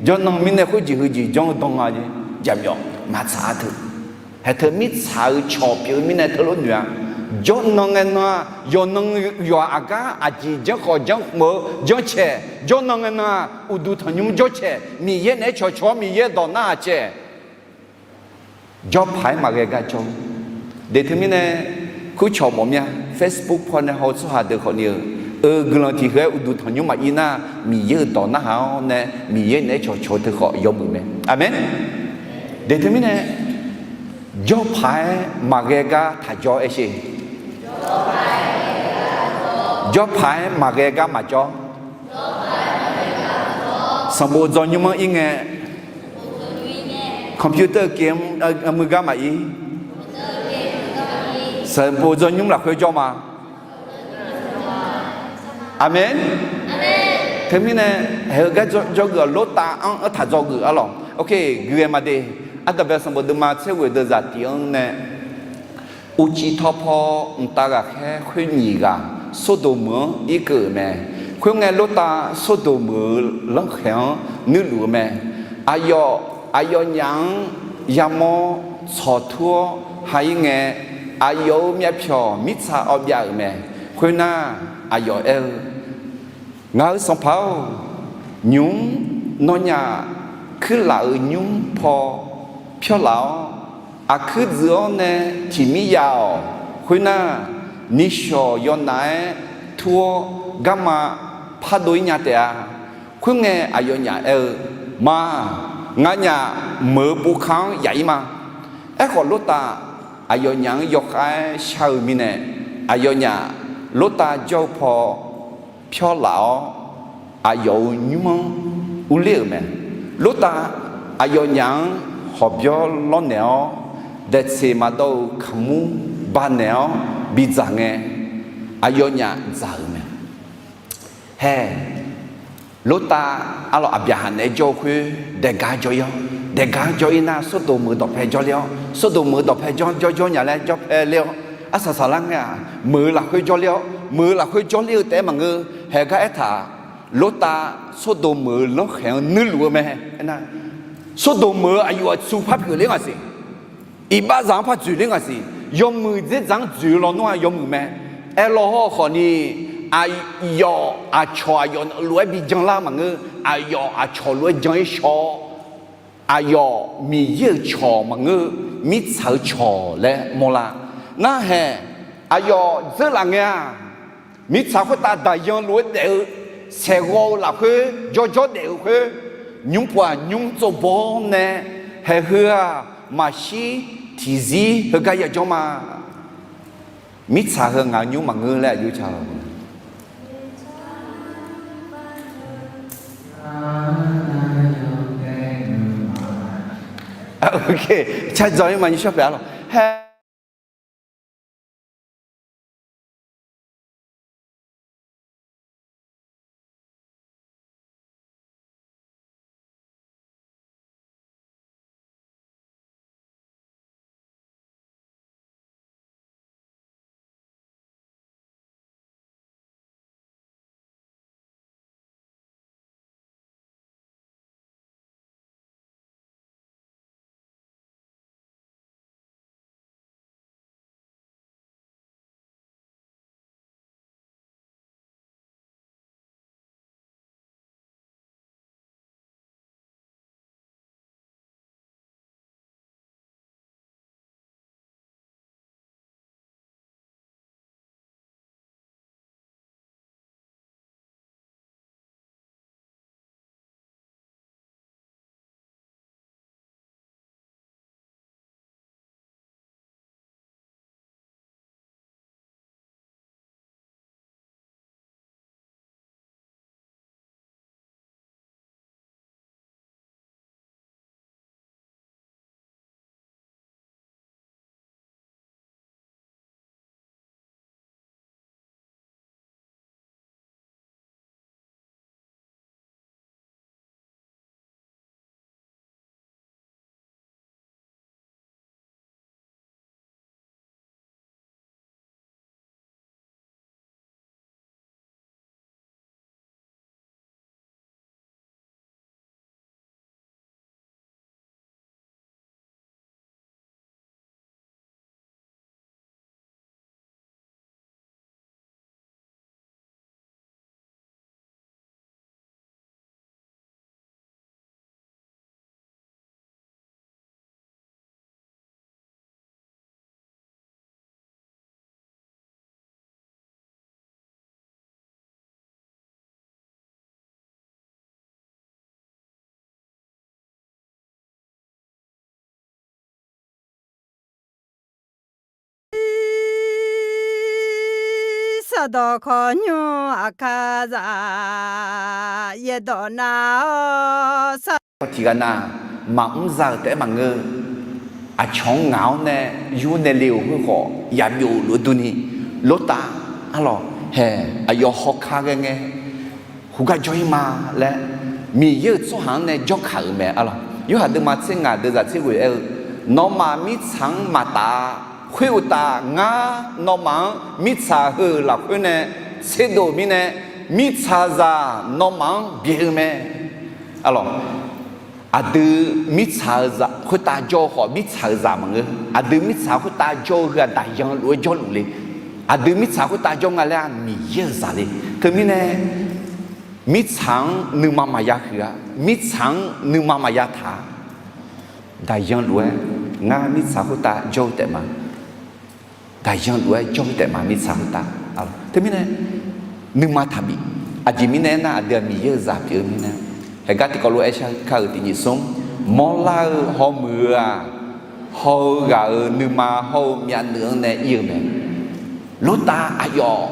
Jawrnan mirnae khoerjeq heujeq janr-eu dan nga jer. jaqmyawf maqtsaq-a teu. Haeq teu mirtsaq-euq cawq pyeuf-eu mirnae teulof noeq-a. Jawrnan ngae nan-aq, yawqnan yawq aqgar aqjeq janrkhawf janrmq-eu janrcaeq, jawrnan ngae nan-aq, uqduq tanqnymr jawrcaeq, Miqyaer naeq-aer cawqcawq-awr Miqyaer-eu dawq narhaq caeq. Jawrpaq-aer maqghae gar jawr. Deq teumirnae, kurcawq mawf mir-a, Facebook paw nae haw-eu tsawrhaq deuq khawfni-eu, eu guiqlanq tiq heu-aer uqduq tanqnymr maqir nar, Miqyaer-euq dawq narhaq-awr nae, Miqyaer naeq-aer cawqcawq-eu teu khawf yawmuiq mae. Aqmeq. Deq teumirnae, jawrpaq-aer maqghae gar taq jawr aersher. Jawrpaq-aer maqghae gar maqjawr. Sanqbof dzawnymr-anr ir ngae, computer-eu kev-anr muiq gar maqir. Sanqbof dzawnymr lafkhoer jawr ma. Aqmeq. Teumirnae, haeq-eu gar jawrgeuf-awq, Lortav-anr aertaq dzawgeuf arlawq. Ok, guiqghae maqde. Ardanqbae sanqbof deuvma tser ghoeq deuq zaqtif-anr nae, uqcif tawv paw mqtav ghaqkhaer khoer nyiq ghaq Sordoq meuq-anr irkeuv-euq mae. Khoerngae, Lortav Sordoq meuq-euq lanrkhaeq-anr nuirluf-eu mae. Aqyawf, aqyawfnyaf-anr yamawr tsawqtur-awr ha-ir ngae, aqyawf-euq myavpyawq mirtsaq awv byav-euq mae. Khoernar, aqyawf aer-eu, Ngaq-euq sanqpaq-or, nymq-mr nawnyaf kuirlaf-euq nymr paw pyawrlaf-awr, aqkuir dzuif-awr nae tiq mir ya-awq. Khoernar, nishawq yawnaf-aer tur-awr garma pardov-ir nya taef-a. Khoerngae, aqyawfnyaf aer-eu, Ma, nganyaf meuq-eu boka-anr yaf-ir ma. Aerkhawf, Lortav aqyawfnyaf-anr yawkhav-aer shar-eu mirnae, aqyawfnyaf Lortav jawr-eu paw pyawrlaf-awr, aqyawf-euq nymr-anr urler-euq mae. Lortav aqyawfnyaf-anr hawqbyawr lawrnaeq-awr, daeqtseq maqdawv-euq kaqmur banaeq-awr bidzaq ngae, aqyawfnyaf dzaq-euq mae. Hae, Lortav arlawq, Aqbyaqhaq naeq-aer jawr-eu khoer daeqgar jawr-ir-awr, daeqgar jawr-ir nar, Sordoq meuq-eu dawqpae jawrler-awr, Sordoq meuq-eu dawqpae jawr jawr jawr nya laer jawrpae ler-awr, arsaq saqlar ngae-aq, meuq-eu lafkhoer jawrler-awr, meuq-eu lafkhoer jawrler-eu taef-aer maqngeur. Haeq gar aertaq, Lortav Sordoq meuq-eu lanrkhaeq-anr nuirluf-eu mae. Aernar, Sordoq meuq-eu aqyawf aqtsu par pyeufler ngaq siq. Iqbaxzaq-anr par dzoeqler ngaq siq. Yawmuiq dzerdzaq-anr dzoeq-eu lawnmr-aq yawmuiq mae. Aerlawr hawr khawfni, aqyawf aqcawq aqyawf lof-aer bi janlar maqngeur. Aqyawf aqcawq lof-aer jan-ir shaw-awr, aqyawf Miqyaer-euq cawq maqngeur, mirtsaq-eu cawq laer mawrlar. Narhaeq, aqyawf dzeurlaf ngae-aq, mirtsaq khoertav daqyan lof-aer daef-eu, saeqghawv-eu lafkhoer jawrjawr daef-euq khoer, nymr pov-aq nymr tsovbaw-awr nae, haeq heu-aq maqshir tiqzir heugar yajawr ma. Mirtsaq heu ngaq-eu nymr maqngeur laer aqjox ca lawq. Ok, ca dzawq-ir ma nymr shawr paeq arlawq. Hae Dawqkawq nymr aqkar zaq, yaerdawq nav-awr sar. Tiqghaq nav maqmr za-euq taef-aer maqngeur. Aqcawq-anr ngaq-awr nae yur nae le-euq khoerkhawf yabyov luf-eu durni, Lortav arlawq haeq aqyawf hawkar ghae ngae, khoergar jawr-ir ma laer, Miqyaer-euq tsawrhaq-anr nae jawrkaq-euq mae arlawq. Yorhaq deuvma tser ngaq deuvzaq tser ghoeq aer-eu, nawmaf mirtsaq-anr maqtaf-a. Khoeruqtaf, ngar nawmaf-anr mirtsaq heu-euq lafkhoer nae tserdov-euq mirnae, mirtsaqzaq nawmaf-anr byaeq-eu mae. Arlawq, aqdui mirtsaq-eu zaq khoertav jawr-eu khawf, mirtsaq-euq zaq maqngeur. Aqdui mirtsaq khoertav jawr-eu heu-aq, daqyan lof-aer jawrluf le. Aqdui mirtsaq khoertav jawr nga laer-aq, Miqyaer-euq zaq le. Teumirnae, mirtsaq-anr nuima maqya huiq-a. Mirtsaq-anr nuima maqya taq-a. Daqyan lof-aer, ngar mirtsaq khoertav jawr-eu taef ma. Daqyan lof-aer jawr-eu taef ma, mirtsaq khoertav. Teumirnae, nuima taqbif. Aqjeq mirnae aernar, aqdui-aq Miqyaer-euq zaq pyeuf-eu mirnae. Haeqgar tiqkawv lof-aer shar kar-euq tiqnyif smr, mawrlar-eu hawmuiq-eu-aq, haw-eu ghaq-euq nuima hawr-eu myavnuiv-anr nae ir-eu mae. Lortav aqyawf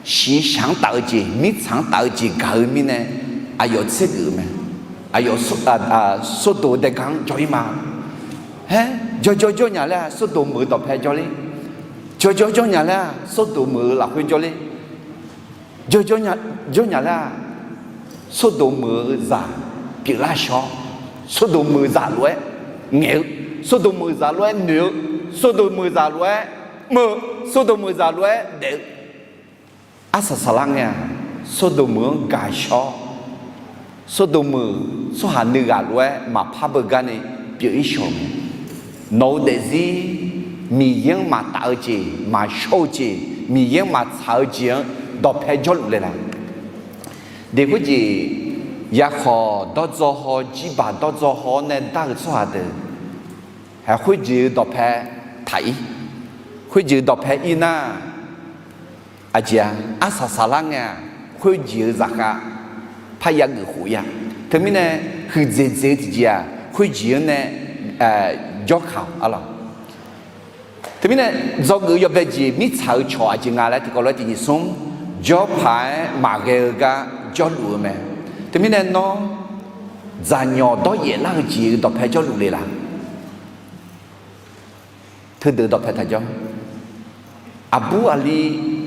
shiqshaq-anr taf-eu jeq, mirtsaq-anr taf-eu jeq gaq-eu mirnae, aqyawf tsergeuf-eu mae. Aqyawf Sawrdoq daegar-anr jawr-ir ma. Haer, jawrjawr jawr nya laer-aq, Sawrdoq meuq-eu dawqpae jawrler. Jawrjawr jawr nya laer-aq, Sawrdoq meuq-eu lafkhoer jawrler. Jawrjawr jawr nya laer-aq, Sawrdoq meuq-eu zaq pyeuflar shawr. Sawrdoq meuq zaq lof-aer ngaeq-eu, Sawrdoq meuq zaq lof-aer noeq-eu, Sawrdoq meuq zaq lof-aer mr-eu, Sawrdoq meuq zaq lof-aer daef-eu. Arsaq saqlar ngae-aq, Sawrdoq meuq-anr gaq shawr. Sawrdoq meuq tsawrhaq nuighaq lof-aer maqpar beugar ni pyeuf-ir shawq-eu mae. Nawq-eu daefzir Miqyaer-anr maqtaf-eu jeq, maqshawr-eu jeq, Miqyaer-anr maqtsaq-eu jeq-anr dawqpae jawrluf le la? Deq khoerjeq, yakhawq dawrdzaw haw, jirbaq dawrdzaw haw-awr nae dar-eu tsawrhaq deuq, haeq khoerjeq-eu dawqpae taq-ir. Khoerjeq-eu dawqpae ir nar, aqjeq-a, arsaq saqlar ngae-aq, khoerjeq-eu zaqkhav parya geuf khof-ir-a. Teumirnae, huiqdzaeq dzaeq-eu tiqjeq-aq, khoerjeq-anr nae jawrkaq-awq arlawq. Teumirnae, dzawgeuf-eu yawbae jeq mirtsaq-eu cawq aqjeq nga laer tiqkawv lof-aer tiqnyif smr, jawrpaq-aer maqghae-eu gar jawrluf-eu mae. Teumirnae nawr, dzaqnyawq dawryaef lar-eu jeq-eu dawqpae jawrluf le la? Teudeuq dawqpae taqjawr. Aqbur aqli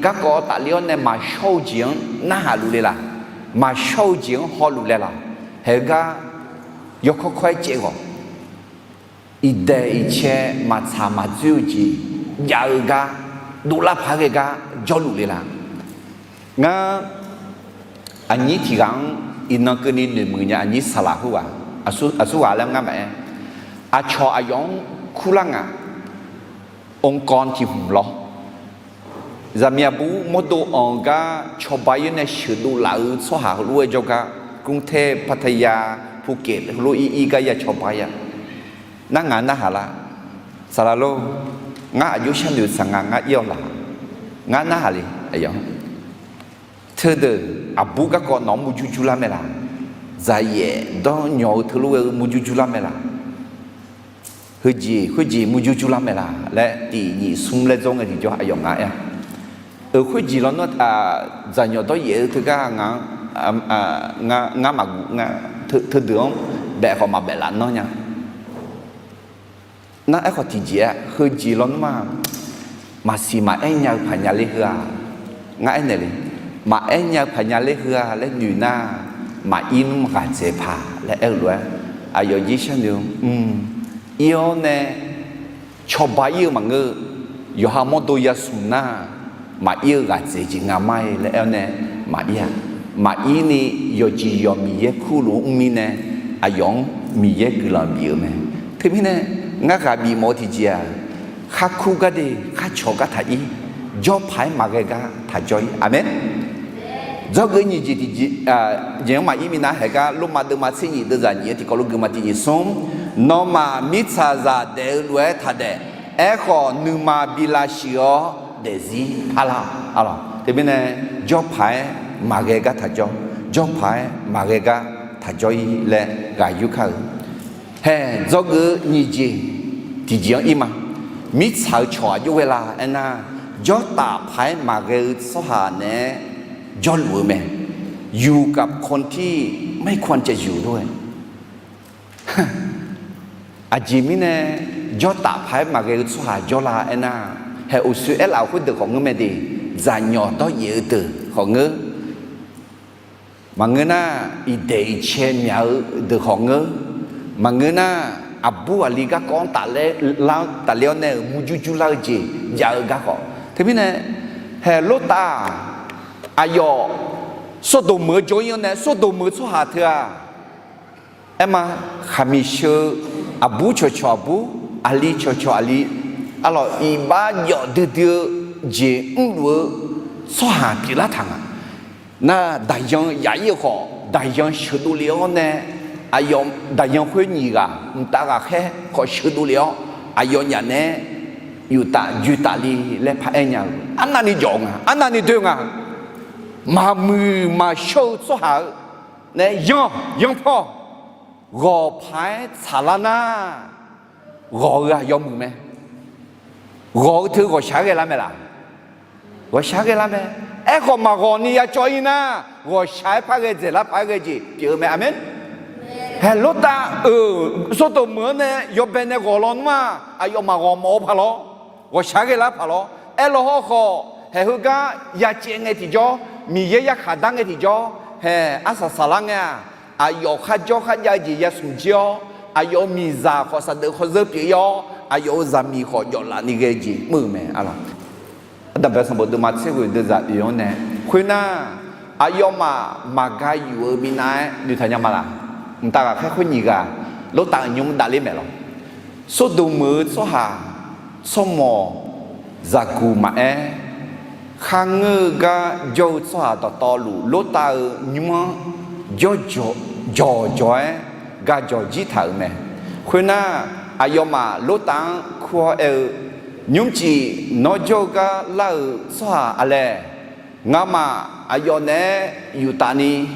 garkawv tafler-awr nae maqshawr-eu jeq-anr narhaq luf le la? Maqshawr-eu jeq-anr hawluf le la? Haeq-eu gar yawkawr kawr-aer caev ghawq. Iqdaeq iqcae maqtsaq maqdzoer-eu jeq jav-eu gar, dovlar paq-aer ghae gar jawrluf le la? Ngar aqnyir tiq ghaq-anr iqnan keuvni noeqmuiq nya, aqnyir saqlaq khoerghaq, aqsur ghaq laer ngar maqaer. Aqcawq aqyawf-anr kurlar nga, องค์กร tiq hmq lawr. Zaqmiq aqbur mawrdo anq-eu gar cawba-ir nae sheuqdov laf-eu tsawrhaq heulof-aer jawrgar, กรุงเทพ พัทยา ภูเก็ต heulof-ir ir gar ya cawba-ir-a. Nar ngaq narhaq lar? Saqlaq lor, ngar aqjox sharnoeq saq nga, ngar ir-awr laq. Ngar narhaq le aqyawf. Teudeuq aqbur garkawv nawq-anr murjur jurlar mae laq? Dzaqyaef dawrnyawq-eu teulof ghae-eu murjur jurlar mae laq? Heujeq khoerjeq murjur jurlar mae laq laer tiq nyif smr laer dzawr ngae tiqjawr aqyawf ngaq aer-a. Euq khoerjeq lawnmr, dzaqnyawq dawryaef-eu teugar ngaq-anr, ngar maqguv nga. Teudeuq-anr baef khawf maqbaef laf nanr nya. Nar aerkhawf tiqjeq-aer heujeq lawnmr-aq, maqsiq maqaer nya-eu paq nya ler heu-a. Ngar aernaeq le, maqaer nya-eu paq nya ler heu-a laer noeq nar, maqir nmr ghaq dzaeq paq laer aer-eu lof-aer, aqyawf jir sharnoeq-eu, mq, ir-awr nae cawba ir-eu maqngeur-eu, yawqha mawrdo yasmq nar, maqir-eu ghaq dzaeq jeq nga ma-ir laer aer-awr nae, maqir-a. Maqir ni yawqjeq yawq Miqyaer kurlof-aer mr mirnae, aqyawf-anr Miqyaer guiqlanq bif-eu mae. Teumirnae, ngar ghaq bifmawf-eu tiqjeq-aq, kharkur gar de, kharcawq gar taq ir, jawrpaq-aer maqghae gar taq jawr-ir. Aqmeq. Dzawgeuf nyiq jeq tiqjeq, jeq-anr maqir minav haeq gar Lormav deuvma tser nyiq deuvzaq nyiq-aer tiqkawv lof geufma tiqjeq smr, nawmaf mirtsaqzaq daef-eu lof-aer taq daef. Aerkhawf nuima bi lavshuif-awr daefzir parlar-awq. Teumirnae, jawrpaq-aer maqghae gar taq jawr, jawrpaq-aer maqghae gar taq jawr-ir laer ghaq yur kar-euq. Haeq, dzawgeuf-eu nyiq jeq tiqjeq-anr ir ma. Mirtsaq-eu cawq aqjox ghae la aernar, jawrtaf paq-aer maqghae-eu tsawrhaq naeq-aer jawrluf-eu mae. อยู่กับคนที่ไม่ควรจะอยู่ด้วย Aqjeq mirnae jawrtaf paq-aer maqghae-eu tsawrhaq jawrlar aernar, haeq uqshoe aerlaf-euq khoerdeuq khawf ngeur mae de, zaqnyawq dawryaef-eu deuq khawf ngeur, maqngeur nar, iqdaeq iqcae myaq-eu deuq khawf ngeur, maqngeur nar, aqbur aqli garkawv-anr tafler-awr nae-euq murjur jurlar-eu jeq jav-eu gar khawf. Teumirnae, haeq Lortav-aq, aqyawf Sordoq meuq-eu jawr-ir-anr nae, Sordoq meuq-eu tsawrhaq teu-aq, aerma, khaqmiq sheu-eu aqbur cawqcawq aqbur, aqli cawqcawq aqli, arlawq iqbax jawf duidui-eu jeq mrluf-eu tsawrhaq pyeuflar taq nga. Nar, daqyan yaf-ir-eu khawf, daqyan sheuqdov le-awr nae, aqyawf daqyan khoer nyiq ghaq mqtav ghaqkhaer khawf sheuqdov le-awr, aqyawfnyaf naeq-aer yuf taf joe taf le laer paraer nya-eu arnavni jawf-eu nga, arnavni doe-eu nga. Maqmuiq maqshawr-eu tsawrhaq-eu nae yanr yanr paw ghawq paq-aer tsaqlar nar, ghawq-eu-aq yawmuiq mae. Ghawq-eu teu ghawqshaq-aer ghae lar mae laq? Ghawqshaq-aer ghae lar mae. Aerkhawf maqghawq ni ya cawv-ir nar, ghawqshaq-aer par ghae dzaeqlar paq-aer ghae jeq pyeuf-eu mae. Aqmeq. Haeq Lortav-euq Sordoq meuq-anr nae yawbae nae ghawq lawnmr-aq, aqyawfmaf ghawq mawf-eu paq lawr, ghawqshaq-aer ghae lar paq lawr. Aerlaw hawrkhawf, haeq heugar ya caev ngae tiqjawr, Miqyaer yarkhaq dar ngae tiqjawr, haeq arsaq saqlar ngae-aq, aqyawf kharjawr kharjav-eu jeq yasmq jir-awr, aqyawf-euq miqzaq khawf saqdeuf khawzeur pyeuf-ir-awr, aqyawf-euq zaqmiq khawf jawflaf ni ghae-eu jeq mr-eu mae. Ardanqbae sanqbof deuvma tser ghoeq deuvzaq oeq-anr nae, khoernar, aqyawfmaf maqga yuf-eu minav-aer noeqtaq nya ma laq? Mqtav ghaqkhaer khoer nyiq ghaq Lortav-euq nymr davler maeq lawq. Sordoq meuq-eu tsawrhaq tsawrmawq zaqguq maqaer, kharngeur-eu gar jawr-eu tsawrhaq dawqtawvluf Lortav-euq nymr-anr jawr jawq jawq-aer gajawq jir taq-euq mae. Khoernar, aqyawfmaf Lortav-anr kur-awr aer-eu, Nymrcif nawr jawr-eu gar lar-euq tsawrhaq aqlaeq? Ngamaf aqyawf naeq-aer yuf taf ni,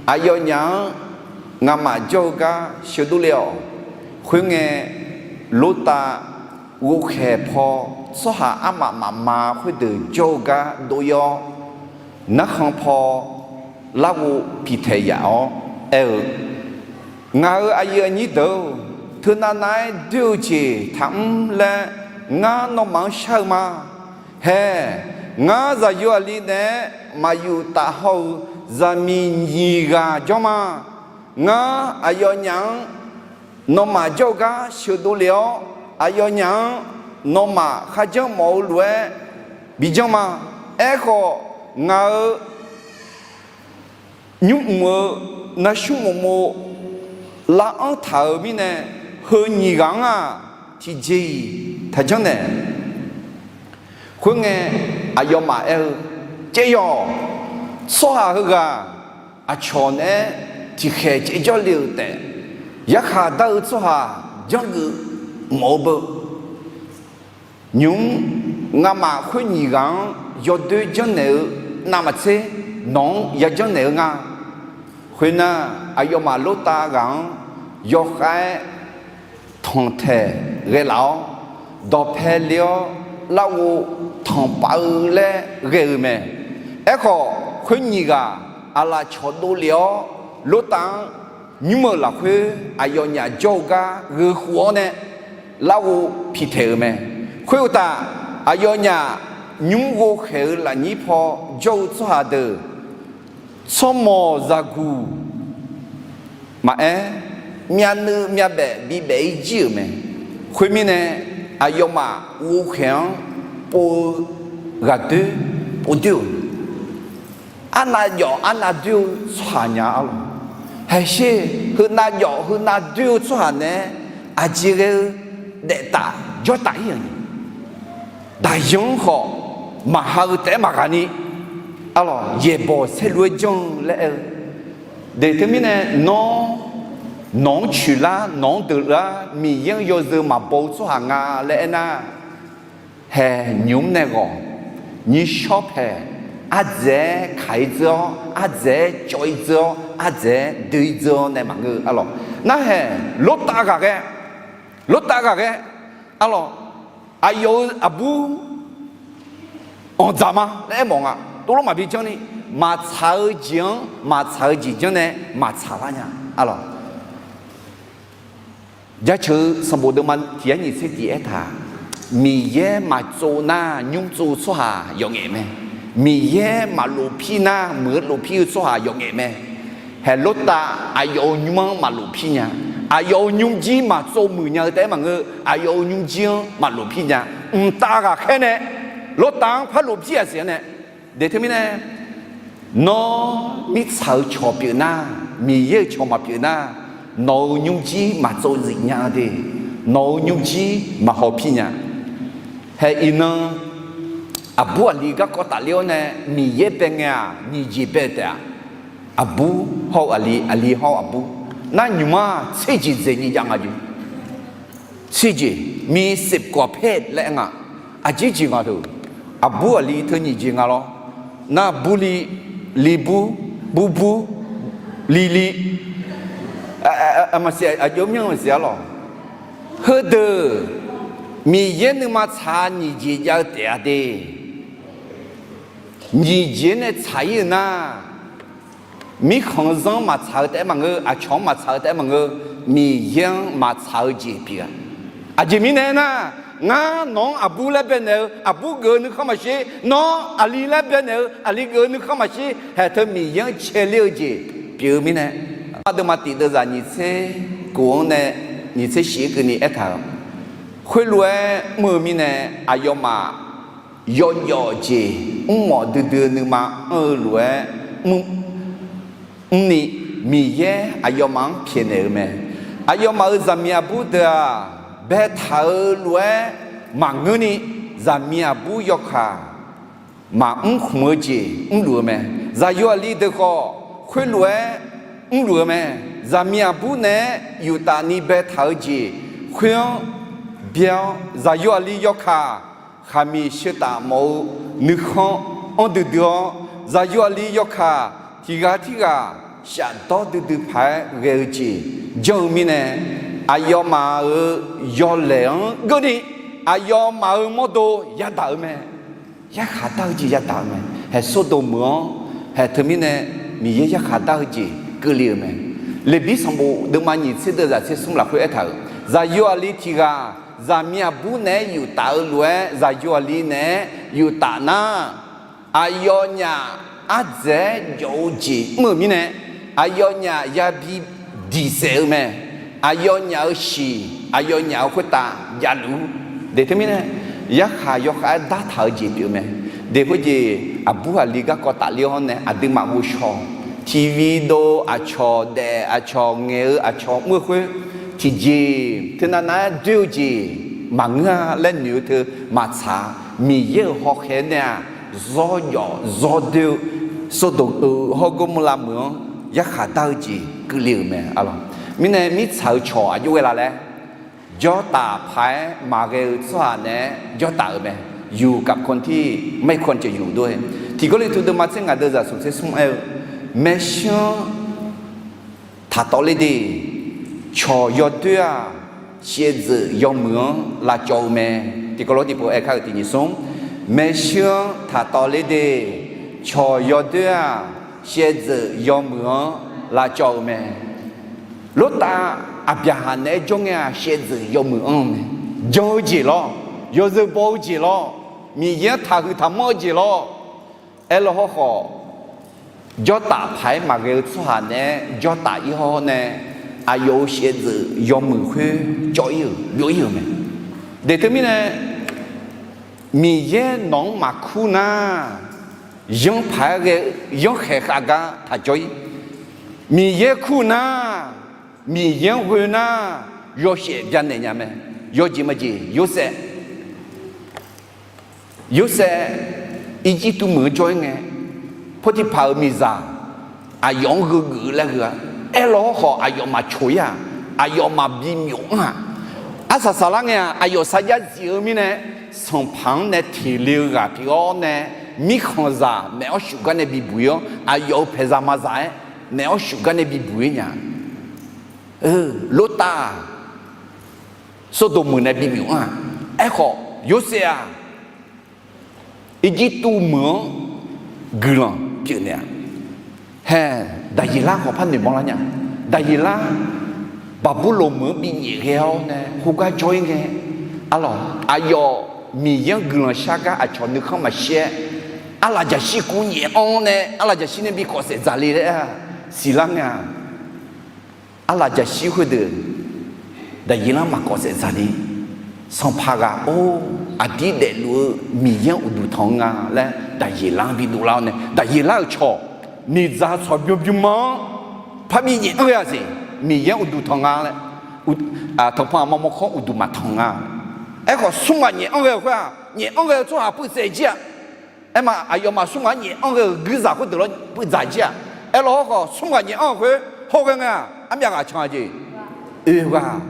aqyawfnyaf-anr ngamaf jawr-eu gar sheuqdov le-awq. Khoerngae, Lortav ghovkhaeq paw tsawrhaq armaf mafma khoerdeuq jawr-eu gar dov-ir-awr, narkhan paw larghov piqtaeq yaf-awr aer-eu, Ngaq-euq aqyuif aqnyir deuq-or, teunav nav-aer doer-eu jeq taqmr laer ngar nawmaf-anr shar-eu ma. Haeq, ngar zaqyo aqli naeq-aer maqyuf taf haw-euq zaqmiq nyiq ghaq jawr ma. Ngar aqyawfnyaf-anr nawmaf jawr-eu gar sheuqdov lef-awr, aqyawfnyaf-anr nawmaf kharjanr mawf-eu lof-aer bijanr ma. Aerkhawf, ngaq-euq nymrmq-eu navsmr mofmo lav-anr taq-euq mirnae, heu nyiq ghaq-anr-aq, tiqjeq-iq taqjanr naeq. Khoerngae, aqyawfmaf aer-eu, Caev yawq. Tsawrhaq heughaq aqcawq naeq-aer tiqkhaeq caevjawr le-euq taef, yarkhaq dar-eu tsawrhaq janrgeuf mawf-eu beu. Nymq-mr ngamaf khoer nyiq ghaq-anr yawdoer janrnaeq-eu navmaqtser, nawq-anr yajanr naeq-eu nga. Khoernar, aqyawfmaf Lortav ghaq-anr yawkhav-aer tanqtaeq ghae laf-awr, dawqpae le-awr larghov tanqpav-eu laer ghae-eu mae. Aerkhawf, khoer nyiq ghaq aqlaf cawqdov lef-awr, Lortav-anr nymr-euq lafkhoer aqyawfnyaf jawr-eu gar gheukhof-awr nae larghov piqtaeq-euq mae. Khoeruqtaf, aqyawfnyaf nymr ghovkhaeq-eu lafnyir paw jawr-eu tsawrhaq deuq, tsawrmawq zaqguq maqaer, myavnuiv myavbaef bibaef-ir jir-euq mae. Khoermirnae, aqyawfmaf ghovkhaeq-anr pov-eu ghaqdoer povdoer-euq, arnav jawf arnav doer-eu tsawrhaq nya arlawq. Haeqsher, heunav jawf heunav doer-eu tsawrhaq naeq-aer aqjeq ghae-eu daeftaf jawrtaf-ir-euq ni, daqyan-anr khawf maqha-eu taef-aer maqghaq ni, arlawq, yaeqbawq saerlu-aer janr-eu laer aer-eu. Deuq teumirnae nawr, nawq-anr coeqlar, nawq-anr deuqlar, Miqyaer-anr yawzeu maqbaw-eu tsawrhaq nga laer aernar, haeq nymq-mr nae ghawq, nyirshawr paeq, ardzaeq-aer kaq-ir dzeur-awr, ardzaeq-aer cawv-ir dzeur-awr, ardzaeq-aer doe-ir dzeur-awr nae maqngeur-eu arlawq. Narhaeq Lortav ghaqghae, Lortav ghaqghae, arlawq, aqyawf-euq aqbur anqdzaq ma laer aermawf nga. Tuvlof maqbi janrni, maqtsaq-eu jeq-anr maqtsaq-eu jeq janr nae maqtsaq lar nya. Arlawq, Jaceuq-eu sanqbof deuvma tiq yar nyiq tser tiq aertaq, Miqyaer maqtsov nar nymr tsov-eu tsawrhaq yawf ngaef mae. Miqyaer maqlof pir nar muiq-eu lof pir-eu tsawrhaq yawf ngaef mae. Haeq Lortav aqyawf-euq nymr-anr maqlof pir nya. Aqyawf-euq nymrjir maqtsov muiq nya-eu taef-aer maqngeur, aqyawf-euq nymrjir-anr maqlof pir nya. Mqtav ghaqkhaer nae Lortav-anr par lof pir-aq siq-anr nae. Deq teumirnae, nawr mirtsaq-eu cawq pyeuf nar, Miqyaer-euq cawq maqpyeuf nar, nawq-euq nymrjir maqtsov zif nya-eu de. Nawq-euq nymrjir maqhaw pir nya. Haeq iqnan, aqbur aqli garkawv tafler-awr nae Miqyaer bae ngae-aq nyiq jeq bae taef-a. Aqbur hawr-eu aqli, aqli hawr-eu aqbur. Nar nymq-mr-aq tser jeq dzaeq nyiq jav nga jeq. Tser jeq, mi sepgawq paer laer aer nga. Aqjeq jeq nga deuq, aqbur aqli teu nyiq jeq nga lawr. Nar burli, libur, burbur, lili. Maqsiq, aqjox myanr maqsiq arlawq. Heudeuq Miqyaer nuima tsaq nyiq jeq jav-eu taef-a de. Nyiq jeq-anr nae tsaq-ir-euq nar, mirkhanq-eu zanr maqtsaq-eu taef-aer maqngeur, aqcawq-anr maqtsaq-eu taef-aer maqngeur, Miqyaer-anr maqtsaq-eu jeq pyeuf-a. Aqjeq mirnae aernar, ngar nawq-anr aqbur laer baenaeq-eu, aqbur geuf-eu nuikhanr maqshir, nawr aqli laer baenaeq-eu, aqli geuf-eu nuikhanr maqshir, haeq teu Miqyaer-anr caeler-eu jeq pyeuf-eu mirnae. Aqdeuma tiq deuvzaq nyiq tser kof-anr nae nyiq tser shif-aer keuvni aertaq-euq, khoerlof-aer mr-eu mirnae, aqyawfmaf yawjawf jeq mrmawf duidui-eu nuima anr-eu lof-aer mr mrni, Miqyaer aqyawfmaf-anr pyaeqnaeq-eu mae. Aqyawfmaf-euq zaqmiq aqbur deuq-aq, baetaq-eu lof-aer maqngeurni, zaqmiq aqbur yawkaq maqmr khmq-eu jeq mrluf-eu mae. Zaqyo aqli deuq khawf, khoerlof-aer mrluf-eu mae. Zaqmiq aqbur naeq-aer yuftaf ni baetaq-eu jeq khoer-anr byaer-awr, zaqyo aqli yawkaq khaqmiq sheuqtaf mawf-eu nuikhanr anr duidui-awr, zaqyo aqli yawkaq tiq ghaq tirghaq shafdawr duidui paq-aer ghae-eu jeq janr-eu mirnae, aqyawfmaf-euq yawlaeq-anr geurni, aqyawfmaf-euq mawrdo yadaq-eu mae. Yarkhaq dar-eu jeq yadaq-eu mae. Haeq Sordoq meuq-anr, haeq teumirnae Miqyaer yarkhaq dar-eu jeq keuvle-euq mae. Leqbir sanqbof deuvma nyiq tser deuvzaq tser smr lafkhoer aertaq-euq, zaqyo aqli tiq ghaq zaqmiq aqbur naeq-aer yuftaf-eu lof-aer zaqyo aqli naeq-aer yuftaf nar, aqyawfnyaf ardzaeq-aer jawf-eu jeq mr-euq mirnae, aqyawfnyaf yabi diq saef-eu mae. Aqyawfnyaf-euq shiq, aqyawfnyaf-euq khoertav javluf-ur. Deq teumirnae, yarkhaq yawkhav-aer dartaq-eu jeq pyeuf-eu mae. Deq khoerjeq aqbur aqli garkawv tafler-awr nae aqduimaf ghovshaw, tiqvi dov aqcawq daef, aqcawq ngaeq-eu, aqcawq mr-eu khoer, tiqjeq teunav nav-aer doer-eu jeq maqngeur-a laer noeq-eu teu maqtsaq-a. Miqyaer-euq hawkhaeq nae-aq, zawr jawf zawr doer-eu Sordoq-euq hawr Gormorlav meuq-anr yarkhaq dar-eu jeq keuvle-euq mae. Mirnae mirtsaq-euq cawq aqjox ghae la laer, jawrtaf paq-aer maqghae-eu tsawrhaq naeq-aer jawrtaf-euq mae. อยู่กับคนที่ไม่ควรจะอยู่ด้วย Tiq Gawrliqtu deuvma tser ngaq deuvzaq smq tser smr aer-eu, maershuir-anr taqtawvler de. Cawq yawdoer-aq, shaevdzeuf yawmuiq-anr lavcawv-eu mae. Tiq kawv lof tiq pov aer kar-euq tiq nyiq smr, maershuir-anr taqtawvler de. Cawq yawdoer-aq, shaevdzeuf yawmuiq-anr lavcawv-eu mae. Lortav Aqbyaqhaq naeq-aer jawr ngae-aq, shaevdzeuf yawmuiq anr-eu mae. Jan-eu jeq lawr, yawzeu baw-eu jeq lawr, Miqyaer-anr taqhuiq taqmanr-eu jeq lawr. Aerlaw hawrkhawf, jawrtaf paq-aer maqghae-eu tsawrhaq naeq-aer jawrtaf-ir hawr nae, aqyawf-euq shaevdzeuf yawmuiq khoer cawv-ir-euq byov-ir-euq mae. Deq teumirnae, Miqyaer nawq-anr maqkur nar, yanr paq-aer ghae-eu yanrkhaeq khav gar taq jawr-ir. Miqyaer kur nar, Miqyaer-anr ghoe nar, yawshaef byanaeq nya mae. Yawjeq majeq, Yorsaev Yorsaev Irjirtuv meuq-anr jawr-ir ngae, Potiphar-euq miqzaq aqyawf-anr gheugeuf-eu laer gheu-a. Aerlaw hawrkhawf aqyawf maqcoq-ir-aq, aqyawf maqbi myawf anr-aq, arsaq saqlar ngae-aq, aqyawf sarjax zif-eu mirnae, sanqpaq-anr nae teqle-eu ghaq pyeuf-awr nae, mirkhanqzaq maeq-awr shuf gar nae bibuq-ir-awr, aqyawf-euq paeqzaq mazaq-aer maeq-awr shuf gar nae bibuq-ir nya. Lortav-aq, Sordoq meuq nae bimyawf anr-aq, aerkhawf Yorsaev-aq, Irjirtuv meuq-anr guiqlanq pyeufnaeq-a. Hae, Daqyeqlar khawf par noeqmawr lar nya. Daqyeqlar Baqburloq meuq-anr bi nyaef ghae-awr nae khoergar jawr-ir ngae, arlawq, aqyawf Miqyaer-anr guiqlanq shar gar aqcawq nuikhanr maqshir-aer, arlaqjaqshir kuv nyaef-anr nae arlaqjaqshir nae bi kawf saef dzaqle laer siqlar ngae-aq, arlaqjaqshir khoerdeuq Daqyeqlar maqkawf saef dzaqle. Sanqpaq ghaq-or, aqdir daefluf-eu Miqyaer-anr uqduq tanq-eu nga laer Daqyeqlar-anr bi dovlar-awr nae, Daqyeqlar-euq cawq, miqdzaq tsawq bym bym-anr parbi nyaef-anr ghae-a siq, Miqyaer-anr uqduq tanq nga laer, tanqpanq aqma mawrkawr uqduq maqtanq nga. Aerkhawf, smr ghaq nyaef-anr ghae-euq khoer-aq, nyaef-anr ghae-eu tsawrhaq puivtsaev jir-aq. Aerma, aqyawfmaf smr ghaq-anr nyaef-anr ghae-euq guirzaq khoerdeuq lawr puivdzaq jir-aq. Aerlawr hawrkhawf, smr ghaq nyaef-anr-eu khoer hawghae ngae-aq, armyav ghaq can-a jeq? Oe ghaq.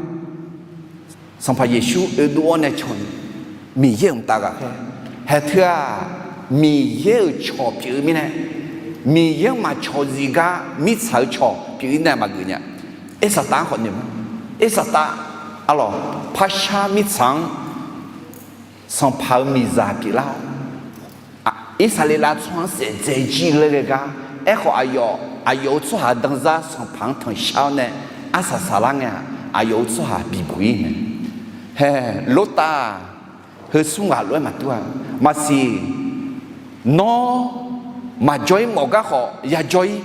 Sanqpaq Yeqsur oedov-awr nae can-eu Miqyaer-euq mqtav ghaqkhaer. Hae teu-aq, Miqyaer-euq cawq pyeuf-eu mirnae, Miqyaer-anr maqcawq zif gar mirtsaq-eu cawq pyeuf-ir nae maqgeuf nya. Ersaqtaq-anr khawf noeq ma. Ersaqtaq, arlawq, parshar mirtsaq-anr Sanqpaq-euq miqzaq pyeuflar-awr, Irsaqleqlav tsawrhaq-anr saef dzae jir laer ghae gar. Aerkhawf, aqyawf aqyawf-euq tsawrhaq danzar Sanqpaq-anr tanqshar-awr nae arsaq saqlar ngae-aq, aqyawf-euq tsawrhaq bibuq-ir mae. Hae, Lortav-aq, heu smr ghaq lof-aer maqdur-a. Maqsiq, nawr maqjawr-ir mawf gar khawf yajawr-ir.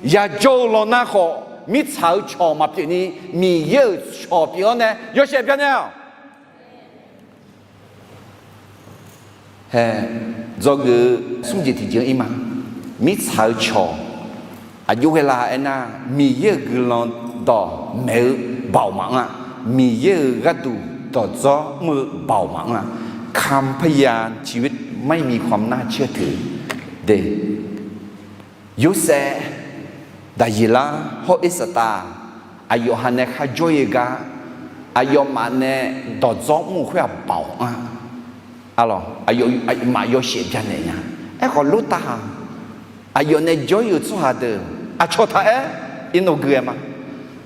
Yajawr-eu lanq nar khawf, mirtsaq-euq cawq maqpyeuf ni, Miqyaer-euq cawq pyeuf-awr nae yawshaef byan nae-awq. Hae, dzawgeuf-eu smr jeq tiqjeq-anr ir ma. Mirtsaq-eu cawq aqjox ghae la aernar, Miqyaer-euq guiqlanq dawqmaeq-eu baoq maqanr-a. Miqyaer-euq gharduq dawqdzawr mr-eu baoq maqanr-a. คำพยานชีวิตไม่มีความน่าเชื่อถือ de. Yorsaev, Daqyeqlar hawr Ersaqtaq, aqyawf ha nae kharjawr-ir-eu gar, aqyawfmaf nae dawqdzawr mr-eu khoer-aq baoq anr-a. Arlawq, aqyawfmaf yawshaef byan naeq nya. Aerkhawf, Lortav-aq, aqyawf nae jawr-ir-euq tsawrhaq deuq aqcawq taq-aer irnov gui-aer ma.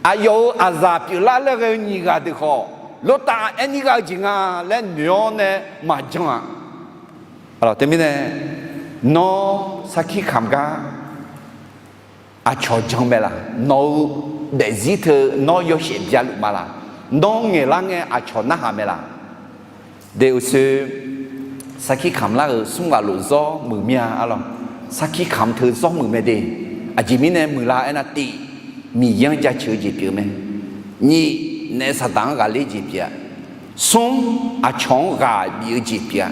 Aqyawf-euq aqzaq pyeuflar laer ghae-eu nyiq ghaq deuq khawf, Lortav aerni ghav-eu jeq nga laer noeq-awr nae maqjan-aq. Teumirnae, nawr sarkir kamq gar aqcawq jan mae laq? Nawq-eu daefzir teu nawr yawshaef bya luf ma laq? Nawr ngaeqlar ngae aqcawq narhaq mae laq? De uqshoe, sarkir kamq lar-euq smr ghaq lof zawr muiq mir-a. Arlawq, sarkir kamq teu zawr muiq mae de. Aqjeq mirnae muiqlar aernar, tiq, Miqyaer-anr jaceuq-eu jeq pyeuf mae. Nyiq, naef Saqdaq-anr ghaqler jeq pyeuf-a. Smr, aqcawq-anr ghaq bif-eu jeq pyeuf-a.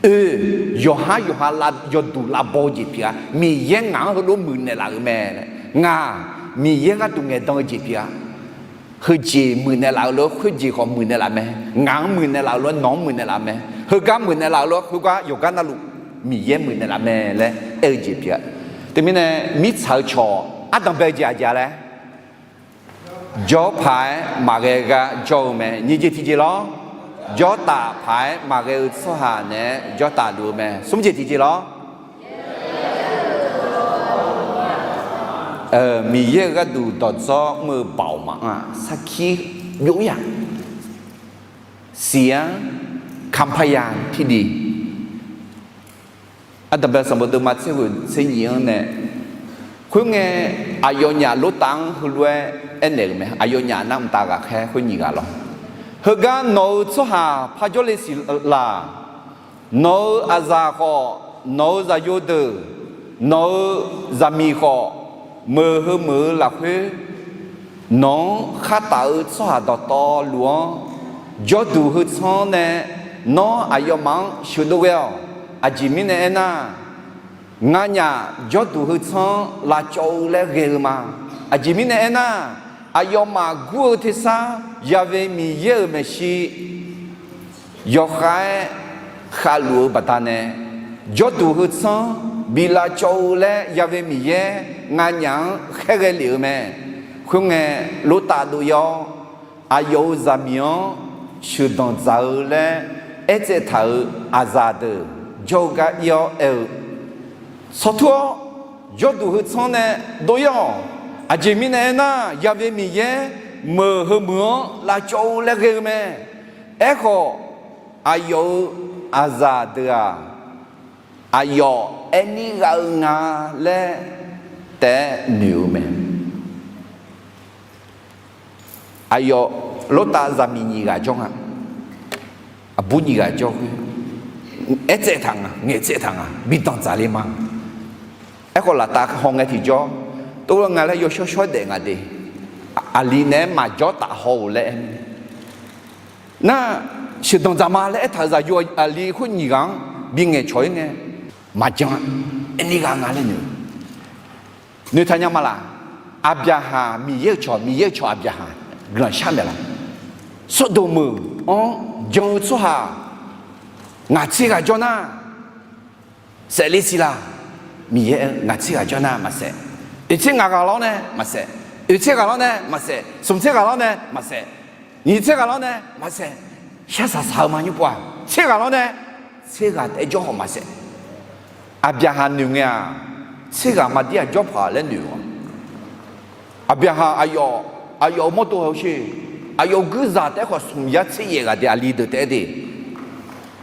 Oe, yawqhar yawqha yawduq lavbaw-eu jeq pyeuf-a. Miqyaer ngaq-anr heulof muiqnaeq laf-euq mae. Ngaq, Miqyaer gharduq ngaeqdan-eu jeq pyeuf-a. Heujeq muiqnaeq laf-euq lof-aer khoerjeq khawf muiqnaeq laf mae. Ngaq-anr muiqnaeq laf-euq lof-aer nawq-anr muiqnaeq laf mae. Heugar muiqnaeq laf-euq lof-aer khoergar yawqgar navluf Miqyaer muiqnaeq laf mae laer aer-eu jeq pyeuf-a. Teumirnae, mirtsaq-eu cawq ardanq bae-eu jeq aqjeq-a laer, jawr paq-aer maqghae gar jawr-eu mae. Nyiq jeq tiqjeq lawr, jawrtaf paq-aer maqghae-eu tsawrhaq naeq-aer jawrtaf luf-eu mae. Smr jeq tiqjeq lawr, Miqyaer-euq gharduq dawqdzawr mr-eu baoq maqanr-a. Sarkir byov-ir-aq, siq-anr คำพยานที่ดี Ardanqbae sanqbof deuvma tser ghoeq tser nyiq-anr nae, khoerngae, aqyawfnyaf Lortav-anr heulof-aer aernaeq-euq mae. Aqyawfnyaf nar mqtav ghaqkhaer khoer nyiq ghaq lawr. Heugar nawq-euq tsawrhaq par jawrle siq laq. Nawq-euq aqzaq khawf, nawq-euq zaqyo deuq, nawq-euq zaqmiq khawf, meuq heu meuq-eu lafkhoer nawq-anr khartaf-eu tsawrhaq dawqtawvluf-anr, jawrduq heu tsanr nae nawr aqyawfmaf-anr sheuqdov ghae-awq. Aqjeq mirnae aernar, nganyaf jawrduq heu tsanr-anr lavcawv-eu laer ghae-eu ma. Aqjeq mirnae aernar, aqyawfmaf gur-eu tersar Yaqve Miqyaer-euq maeqshi yawkhav-aer khavluf-eu baqdanae, jawrduq heu tsanr bi lavcawv-eu laer Yaqve Miqyaer nganyaf-anr khaerghae lef-eu mae. Khoerngae, Lortav dov-ir-awr, aqyawf-euq zaqmiq-anr sheuqdanq dzaq-eu laer aertsaev taq-euq aqzaq deuq jawr-eu gar ir-awr aer-eu, Sawrtur-awr, jawrduq heu tsanr nae dov-ir-awq. Aqjeq mirnae aernar, Yaqve Miqyaer meuq heu meuq-anr lavcawv-eu laer ghae-eu mae. Aerkhawf, aqyawf-euq aqzaq deuq-aq, aqyawf aer nir gha-eu nga laer taef-aer noeq-eu mae. Aqyawf Lortav zaqmiq nyiq ghaq jawr nga. Aqbur nyiq ghaq jawr khoer, aertsaev taq nga, ngaeqtsaev taq nga, bi danqdzaq le ma. Aerkhawf laftav haw ngae tiqjawr, tov-aer nga laer yawshawr shawr daef nga de. Aqli naeq-aer maqjawr taf haw-euq laer aer mirnae, nar, sheuqdanq dzaq ma laer aertaq-euq zaqyo aqli khoer nyiq ghaq-anr bi ngaeqcawq-ir ngae, maqjan, aer nir gha nga laer noeq. Noeqtaq nya ma laq? Aqbyaqhaq Miqyaer-euq cawq, Miqyaer-euq cawq Aqbyaqhaq guiqlanq shar maeq laq? Sawrdoq meuq-anr jan-eu tsawrhaq ngaq tser ghaq jawr nar, saef le siq laq? Miqyaer aer-eu, ngaq tser ghaq jawr nar maqsaef. Oeq tser ngaq ghaq lawr nae maqsaef. Oeq tser ghaq lawr nae maqsaef. Smq tser ghaq lawr nae maqsaef. Nyiq tser ghaq lawr nae maqsaef. Shar saq saq-eu ma nymr pov-aq, tser ghaq lawr nae tser ghaq taef-aer jawr khawf maqsaef. Aqbyaqhaq noeq ngae-aq, tser ghaq maqdir-aq jawr paq laer noeq-a. Aqbyaqhaq aqyawf, aqyawf-euq mawrdo haw sher. Aqyawf-euq guirzaq taef-aer khawf smq yar tser yaef ghaq de, aqli deuq taef-aer de.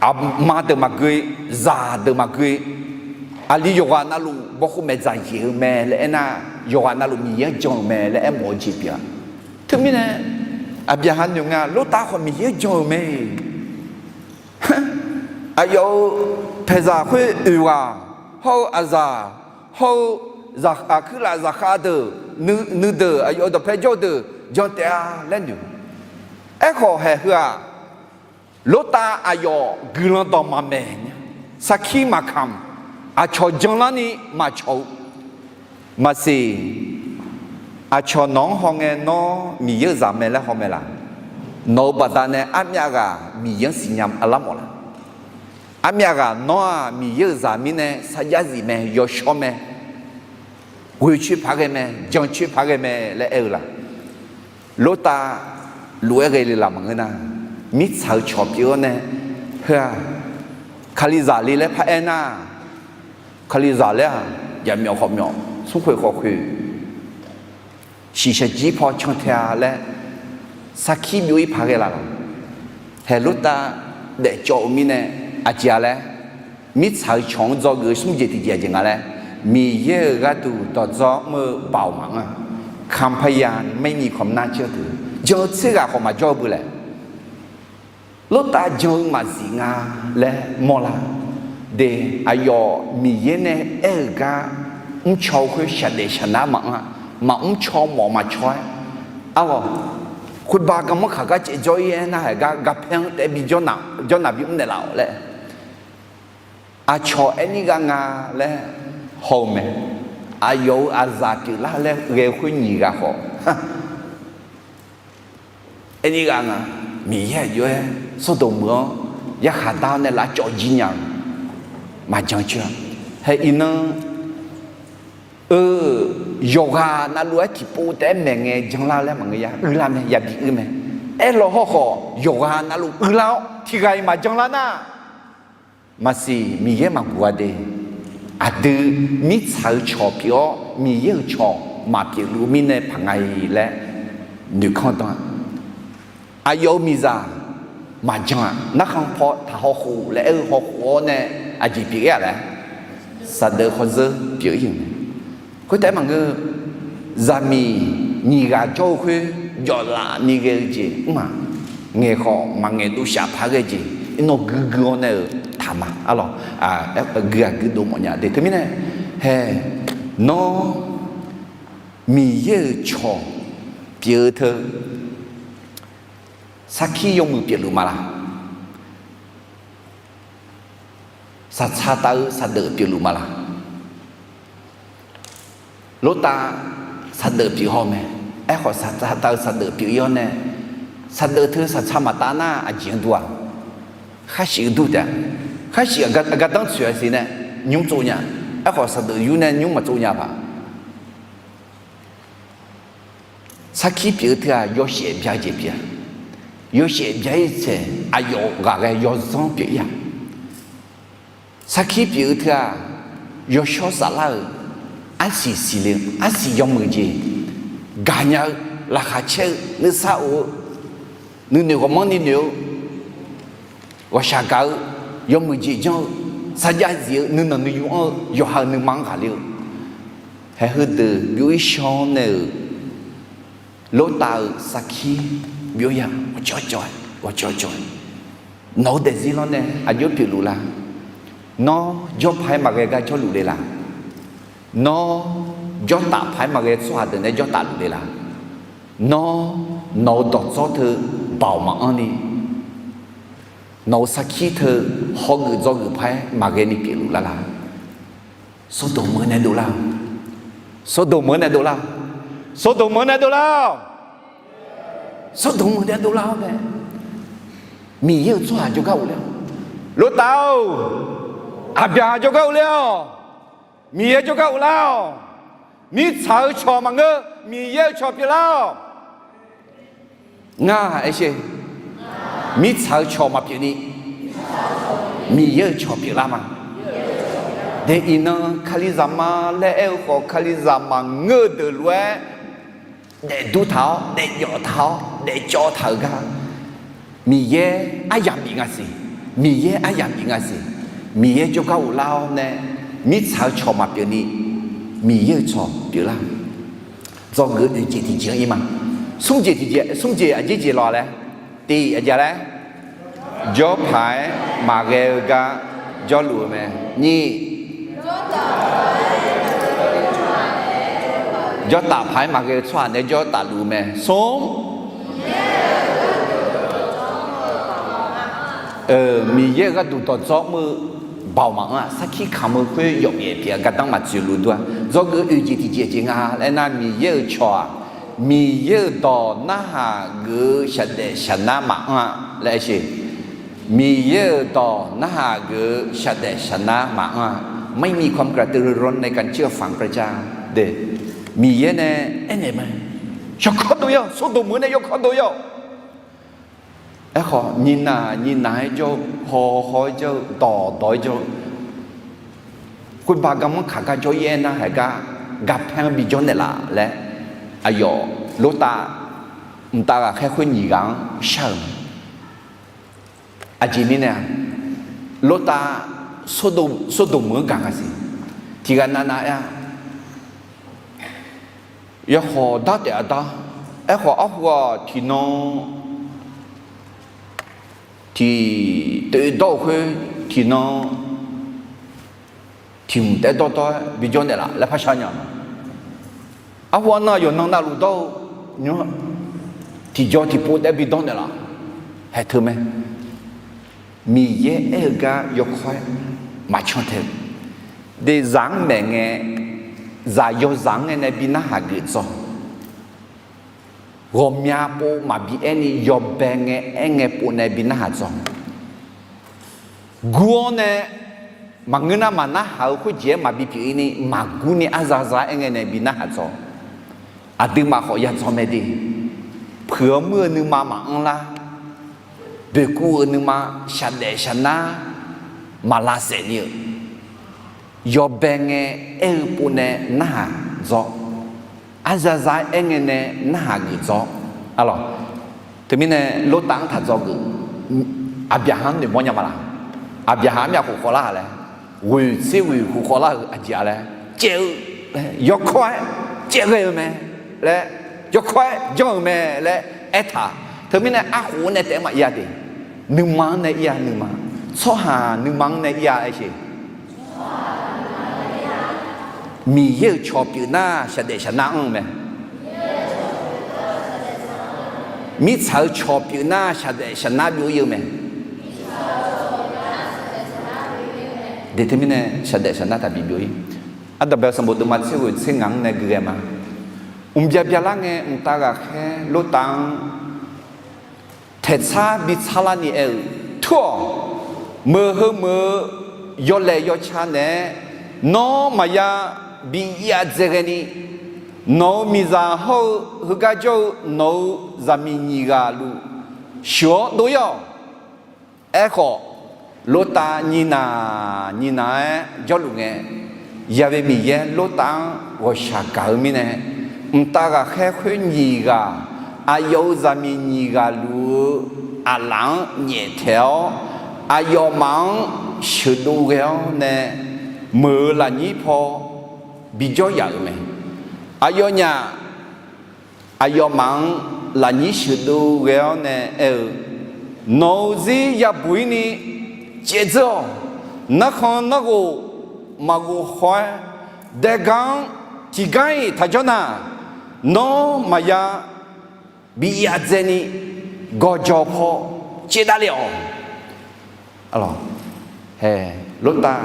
Aqma deuq maqgeu, zaq deuq maqgeu. Aqli yawqghaq navluf bawkhov maeqdzaq yaeq-eu mae laer aernar, yawqghaq navluf Miqyaer-anr jan-euq mae laer aermawf-eu jeq pyeuf-a. Teumirnae Aqbyaqhaq noeq ngae-aq, Lortav khawf Miqyaer-anr jan-euq mae. Aqyawf-euq paeqzaq khoer oeq ghaq hawr-eu aqzaq hawr-eu zaq, aqkuir laf zaqkhav deuq, nuideuq, aqyawf-euq dawqpae jawr-eu deuq jan taef-a laer noeq. Aerkhawf haeq heu-aq, Lortav aqyawf guiqlanq dawq maqmaeq nya, sarkir maqkamq, aqcawq janlarni maqcawq-eu. Maqsiq, aqcawq nawq-anr hawngae nawr Miqyaer-euq zaq mae laer haw mae laq? Nawq-euq baqdanae armyav ghaq Miqyaer-anr siqnya arlar mawf laq? Armyav ghaq nawr-aq Miqyaer-euq zaq mirnae sarjax zif mae, yawshawr mae, ghoeq coer paq ghae mae, jan coer paq ghae mae laer aer-eu laq? Lortav lof-aer ghae le laf maqngeur nar, mirtsaq-eu cawq pyeuf-awr nae, heu-aq, Kalizaq le laer paraer nar, Kalizaq laer-aq, jaqmyawf khawf myawf, smrkhoeq khawf khoeq, shiqshaq jir paw cantae-a laer sarkir byov-ir paq ghae laf laq? Haeq Lortav daefcawv-eu mirnae aqjeq-a laer, mirtsaq-eu cawq-anr dzawgeuf-eu smr jeq tiqjeq aqjeq nga laer, Miqyaer-euq gharduq dawqdzawr mr-eu baoq maqanr-a, คำพยานไม่มีความน่าเชื่อถือ jan-eu tser ghaq khawf maqjawr-eu beu laer, Lortav jan-eu maqzif nga laer mawrlar de. Aqyawf Miqyaer nae aer-euq gar mrcaw-eu khoer shaqdaef shaqnar maqanr-a, maqmr caw mawf maqcaw-aer, arghawq, khoerba garmanr kaq gar caev jawr-ir aer nar, haeq gar garpaer-anr taef-aer bi jawrnaq, jawrnaq bimr naeqlaf-awq laer, aqcawq aer nir gha nga laer haw-eu mae. Aqyawf-euq aqzaq pyeuflar laer ghae-eu khoer nyiq ghaq khawf, aer nir gha nga. Miqyaer aqjox-aer Sawrdoq meuq-anr yarkhaq dar-awr nae lavcawv jir nya-eu maqjan coer-a. Hae iqnan-eu yawqghaq navluf-aer tiqpov taef-aer maeqngae janlar laer maqngeur ya, uilar mae, yabi uir mae. Aerlaw hawrkhawf yawqghaq navluf uilar-awr tiqghaq-iq maqjanlar nar, maqsiq Miqyaer maqguq-a de. Aqdui mirtsaq-eu cawq pyeuf-awr Miqyaer-euq cawq maqpyeuf luf-eu mirnae paq nga-iq laer noeqkanr dan-a. Aqyawf-euq miqzaq maqjan-aq, narkhan paw taq hawkhof laer aer-eu hawkhof-awr nae aqjeq pyeuf-ir-aq laer, saqdeuq khawf zeur pyeuf-ir-euq mae. Khoertaef-aer maqngeur, zaqmiq nyiq ghaq jawr-eu khoer jawflaf ni ghae-eu jeq mr-aq, ngaeq khawf maqngaeq dov shaf paq ghae jeq, iqnan guigui-awr nae-euq taq ma. Arlawq, guiqgaq guiqdov mawfnya de. Teumirnae, hae, nawr Miqyaer-euq cawq pyeuf-eu teu, sarkir yawmuiq pyeufluf ma laq? Saqtsaq tav-eu saqdeuq pyeufluf ma laq? Lortav saqdeuq pyeuf haw mae. Aerkhawf, saqtsaq tav-eu saqdeuq pyeuf-ir-awr nae, saqdeuq teu saqtsaq maqtav nar aqjeq-anr dur-aq? Khar shif-eu dur taef-a. Khar shif-aq, gardanr tsoeq-a siq nae nymr tsov nya. Aerkhawf, saqdeuq yur nae nymr maqtsov nya paq. Sarkir pyeuf-eu teu-aq, yawshaef bya-eu jeq pyeuf-a. Yawshaef bya-ir tsaeq aqyawf ghaq ghae yawzanr pyeuf-ir-a. Sarkir pyeuf-eu teu-aq, yawshawr saflar-euq, arsiq siqle-eu, arsiq yawmuiq jeq, gaqnya-eu, laqkhaq caer-eu, nuisar of-eu, nuinoeq ghawqmanrni noeq-eu, ghawqshaq gaq-eu, yawmuiq jeq janr-eu, sarjax zif-eu nuinanq nuiyu anr-eu yawqha-euq nuima-anr ghaqler-eu, haeq heudeuq byov-ir shaw nae-euq Lortav-euq sarkir byov-ir-a. Ghawqcawv cawv-aer, ghawqcawv cawv-aer, nawq-eu daefzir lawr nae aqjox pyeufluf lar? Nawr jawrpaq-aer maqghae gar jawrluf le la? Nawr jawrtaf paq-aer maqghae tsawrhaq deuq nae jawrtaf luf le la? Nawr, nawq-eu dawqdzawr teu baoq maqanr ni, nawq-eu sarkir teu hawgeuf dzawgeuf paq-aer maqghae ni pyeufluf lar la? Sawrdoq meuq-eu nae dovlar-awq. Sawrdoq meuq-eu nae dovlar-awq. Sawrdoq meuq-eu nae dovlar-awq. Sawrdoq meuq-eu nae dovlar-awr nae, Miqyaer-euq tsawrhaq jawrgar ghofler-awq. Lortav-or, Aqbyaqhaq jawrgar ghofler-awq. Miqyaer jawrgar ghoflar-awq. Mirtsaq-eu cawq maqngeur, Miqyaer-euq cawq pyeuflar-awq. Ngar aer sher, mirtsaq-eu cawq maqpyeuf ni, Miqyaer-euq cawq pyeuflar ma. De iqnan Kalizaq ma laer aer-eu khawf, Kalizaq maqngeur-eu deuq lof-aer daefdur taq-awr, daefjawf taq-awr, daefcawv taq-euq gar, Miqyaer aryamq bif nga siq. Miqyaer aryamq bif nga siq. Miqyaer jawrgar ghoflar-awr nae, mirtsaq-eu cawq maqpyeuf ni, Miqyaer-euq cawq pyeuflar. Dzawgeuf oeq jeq tiqjeq-anr ir ma. Smr jeq tiqjeq, smr jeq aqjeq jeq lawq laer, tiq aqjeq laer, jawrpaq-aer maqghae-eu gar jawrluf-eu mae. Nyiq, jawrtaf paq-aer maqghae-eu tsawrhaq nae jawrtaf luf-eu mae. Smr, Miqyaer-euq gharduq dawqdzawr mr-eu baoq maqanr-aq, sarkir kamq-eu khoer yawf pyaeq pyaeq-a gardanr maqtsoeq luf dur-a. Dzawgeuf oeq jeq tiqjeq jeq nga laer nar, Miqyaer-euq cawq-aq, Miqyaer-euq dawq narhaq geuf-eu shaqdaef shaqnar maqanr-a laer aer sher. Miqyaer-euq dawq narhaq geuf-eu shaqdaef shaqnar maqanr-a. ไม่มีความกระตือรือร้นในการเชื่อฟังพระเจ้า de. Miqyaer nae aernaeq ma. Yawkawr dov-ir-awq. Sawrdoq meuq-eu nae yawkawr dov-ir-awq. Aerkhawf, nyiqnaq nyiqnaq-aer jawr-eu, haw haw-aer jawr-eu, dawq dawq-aer jawr-eu, khoerba garmanr kaq gar jawr-ir aernar, haeq gar garpaer-anr bijawr naeqlaf laer, aqyawf Lortav mqtav ghaqkhaer khoer nyiq ghaq-anr shar-euq mae. Aqjeq mirnae-aq, Lortav Sawrdoq meuq-anr gaq nga siq. Tiq ghaq navnav aer-a, yawkhawf dar taef-a dar. Aerkhawf arhu-aq tiqnan tiq toeq dawr-euq khoer tiqnan tiq hmq taef dawrdawr-aer bijawr naeqlaf laer par shar nya-a. Arhu arnan yawqnan navluf dawr-eu nymr tiqjaw tiqpov taef-aer bidawr naeqlaf. Haeq teu mae. Miqyaer aer-eu gar yawkawr-aer maqcan tae-eu. Deuq zaq-anr maeq ngae, zaq yawzaq-anr ngae nae bi narhaq geuf dzaw. Ghawqmya pov maqbi aer ni yawbae ngae aer ngae pov nae bi narhaq dzaw. Gur-awr nae maqngeur nar maqnarhaq-eu khoerjeq-aer maqbi pyeuf-ir ni maqgur ni arzaza aer ngae nae bi narhaq dzaw. Aqduimaf khawf ya dzaw mae de. Puiq-awr muir-eu nuima maqanr lar. Boeqkuv-eu nuima, shaqdaef shaqnar maqlavsaef ni-eu, yawbae ngae aer-eu pov nae narhaq dzaw. Arzaza aer ngae nae narhaq geuf dzaw. Arlawq, teumirnae Lortav-anr taq dzaw geuf. Aqbyaqhaq-anr noeqmawr nya ma laq? Aqbyaqhaq armyaf khof khawvlar-aq laer, ghoeq tser ghoeq khof khawvlar-euq aqjeq-a laer, caev-eu laer, yawkawr-aer caev ghae-eu mae laer, yawkawr-aer janr-euq mae laer aertaq. Teumirnae arkhof-anr nae taef-aer maqir-a de. Nuima-anr nae ir-a, nuima. Tsawrhaq nuima-anr nae ir-a aer sheq. Miqyaer-euq cawq pyeuf nar shaqdaef shaqnar anr-eu mae. Mirtsaq-euq cawq pyeuf nar shaqdaef shaqnar byov-ir-eu mae. De teumirnae shaqdaef shaqnar taqbi byov-ir. Ardanqbae sanqbof deuvma tser ghoeq tser ngaq-anr nae gui ghae ma. Mqbya byalar ngae mqtav ghaqkhaer Lortav-anr taeqtsar bi tsarlar ni aer-eu, Tur-awq. Meuq heu meuq-eu yawlaeq yawca naeq-aer nawr maqya bi ir-a dzae ghae ni, nawq-euq miqzaq hawr-eu heugar jawr-eu nawq-euq zaqmiq nyiq ghaq luf sheuq-awr dov-ir-awq. Aerkhawf, Lortav nyiq naq nyiq naq-aer jawrluf ngae, Yaqve Miqyaer Lortav-anr ghawqshaq gaq-eu mirnae, mqtav ghaqkhaer khoer nyiq ghaq, aqyawf-euq zaqmiq nyiq ghaq luf-eu aqlaf-anr nyaeftaeq-awr, aqyawfmaf-anr sheuqdov ghae-awr nae meuq-euq lafnyir paw bijawr yaf-euq mae. Aqyawfnyaf aqyawfmaf-anr lafnyir sheuqdov ghae-awr nae aer-eu, Nawq-euq zir yabuq-ir ni caevdzeur-awq. Narkhan narghof maqghof haw-aer, daeqgaq-anr tiqgar-iq taqjanr nar, nawr maqya bi yadzaeni gawqjawq paw caevdav le-awq. Hae, Lortav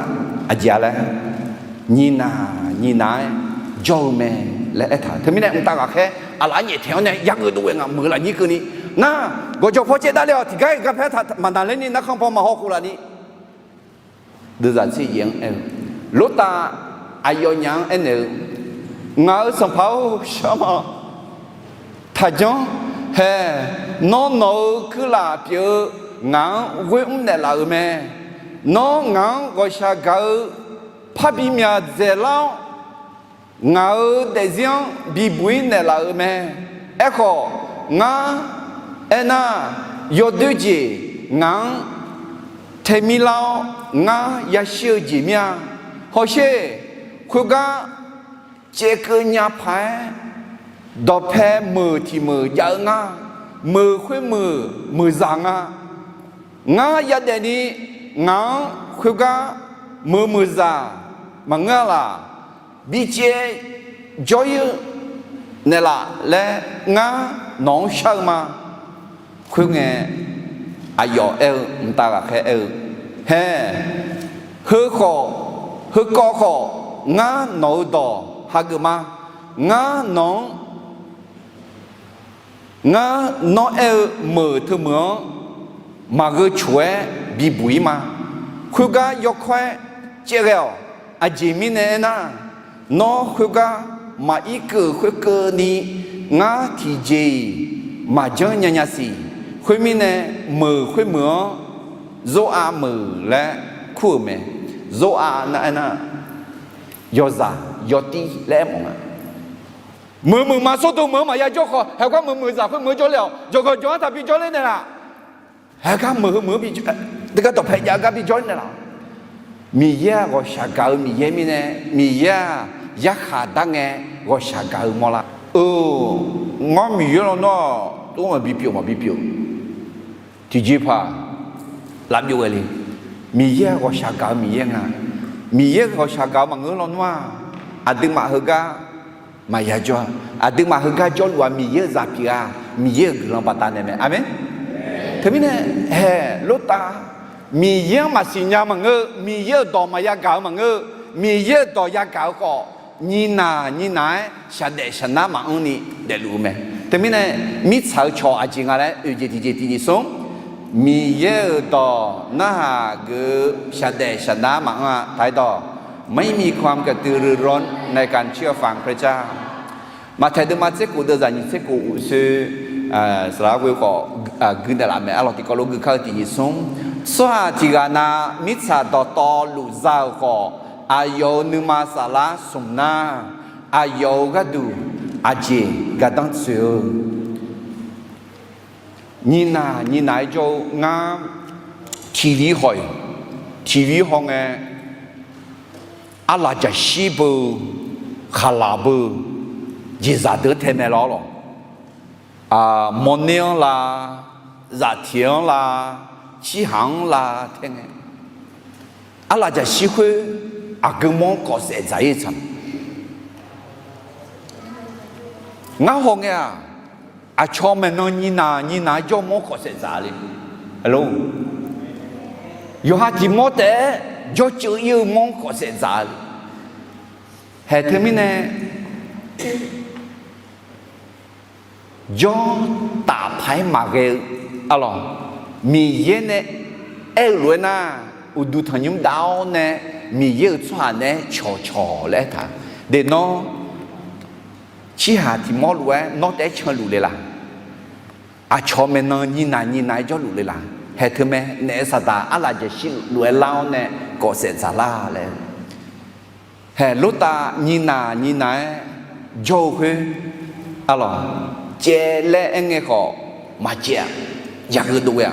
aqjeq-a laer, nyiqnaq nyiqnaq-aer jawr-eu mae laer aertaq-euq. Teumirnae mqtav ghaqkhaer aqlaf-anr nyaeftaeq-awr nae yageuf dov ghae nga meuq-eu lafnyir keuvni, nar, gawqjawq paw caevdav le-awq, tiqgar-iq garpaer maqnaqlerni narkhan paw maqhaw khof lafni. Deuvzaq tser yaef-anr aer-eu, Lortav aqyawfnyaf-anr aernaeq-eu, Ngaq-euq sanqpaq-or, shar ma. Taqjanr. Hae, nawr nawq-euq kuirlaf pyeuf-eu ngaq-anr ghoer mr naeqlaf-euq mae. Nawr ngaq-anr ghawqshaq gaq-eu parbi myaq dzaeqlar-awr, ngaq-euq daefzir-anr bibuq-ir naeqlaf-euq mae. Aerkhawf, ngar aernar, yawdoer jeq ngaq-anr taemir lar-awr, ngar yashir-eu jeq mir-a. Hawsher, khoergar caevkeuv nya paq-aer dawqpae meuq tiq meuq jav-eu nga. Meuq khoermeuq meuqzaq nga. Ngar yadaef ni ngaq-anr khoergar meuq meuqzaq maqngeur-a laq. Bicaev jawr-ir-eu naeqlaf laer ngar nawq-anr shar-eu ma. Khoerngae, aqyawf aer-eu mqtav ghaqkhaer aer-eu, Hae, heu khawf, heukawv khawf, ngar nawq-euq dawq hageuf ma. Ngar nawq-anr Ngar nawr aer-eu meuq teumeuq-anr maqgheu coq-aer bibuq-ir ma. Khoergar yawkawr-aer caevghae-awq. Aqjeq mirnae aernar, nawr khoergar maqir keuv khoerkeuvni, ngar tiqjeq-iq maqjanr nya nya siq. Khoermirnae, meuq khoermeuq-anr Zor-a meuq laer kur-euq mae. Zor-a nar aernar, yawzaq yawtir laer aer mawf nga. Meuq meuq ma sawrdeuq meuq-anr maqya jawr khawf, haegar meuq meuqzaq khoermeuq-anr jawrle-awq. Jawqgawq jawq-anr taq bijawr ler naeqlaf. Haegar meuq heu meuq-anr bi, teugar dawqpae jav-eu gar bijawr naeqlaf. Miqyaer-aq ghawqshaq gaq-eu Miqyaer mirnae, Miqyaer-aq yarkhaq dar ngae ghawqshaq gaq-eu mawrlar. Eu, ngar Miqyaer lawnmr-aq, tov-aer maqbi pyeuf maqbi pyeuf. Tiqjeqpaq lavbyov ghae le. Miqyaer-aq ghawqshaq gaq-eu Miqyaer nga. Miqyaer ghawqshaq gaq-eu maqngeur lawnmr-aq, aqduimaf heugar maqya jawr-a. Aqduimaf heugar jawrluf-aq Miqyaer-euq zaq pyeuf-a. Miqyaer-euq guiqlanq baqdanae mae. Aqmeq. Teumirnae, hae, Lortav, Miqyaer-anr maqsiqnya maqngeur-eu, Miqyaer-euq dawq maqya gaq-eu maqngeur-eu, Miqyaer-euq dawq yagaq-eu khawf, nyiqnaq nyiqnaq-aer shaqdaef shaqnar maqanr ni daefluf-eu mae. Teumirnae, mirtsaq-eu cawq aqjeq nga laer oeq jeq tiqjeq tiqjeq smr, Miqyaer-euq dawq narhaq geuf-eu shaqdaef shaqnar maqanr-a. Taq-aer dawq, ไม่มีความกระตือรือร้นในการเชื่อฟังพระเจ้า Maqtaeq deuvma tser kof deuvzaq nyiq tser kof uqshoe, saqlaq ghoe khawf, gui naeqlaf mae. Arlawq tiqkawv lof gui kar-eu tiqjeq smr, tsawrhaq tiq ghaq na mirtsaq dawqtawvluf za-euq khawf, aqyawf-euq nuima saflar smq nar, aqyawf-euq gharduq aqjeq gardanr tsoeq-eu Nyiqnaq nyiqnaq-aer jawr-eu ngar, tiqli haw-iq, tiqli haw ngae, arlaq jaqshir beu, khaqlaq beu, jeqzaq deuq tae mae lawr lawq. Mawrner-anr la, zaftiq-anr la, cirhaq-anr la tae ngae, arlaq jaqshir khoer aqgeu mawr-anr kawf saef dzaq-ir tsaq. Ngar haw ngae-aq, aqcawq maeqnan nyiqnaq nyiqnaq-aer jawr mawr-anr kawf saef dzaq le. Yawqha tiq mawr taef-aer jawrceuv-ir-eu mawr-anr kawf saef dzaq le. Haeq teumirnae jawr taf paq-aer maqghae-eu, arlawq, Miqyaer nae aer-eu lof-aer nar, uqduq tanqnymr dav-awr nae Miqyaer-euq tsawrhaq naeq-aer cawqcawq laer aertaq. Deq nawr cirhaq tiq mawr lof-aer nawr taef-aer canluf le laq? Aqcawq maeqnan nyiqnaq nyiqnaq-aer jawrluf le laq? Haeq teumae naef saqdaq arlaq jaqshir lof-aer lar-awr nae kawf saef dzaq lar laer. Haeq Lortav nyiqnaq nyiqnaq-aer jawr-eu khoer, arlawq, caev laer aerngae khawf maqcaev-a, yaqgeu dov ghae-a.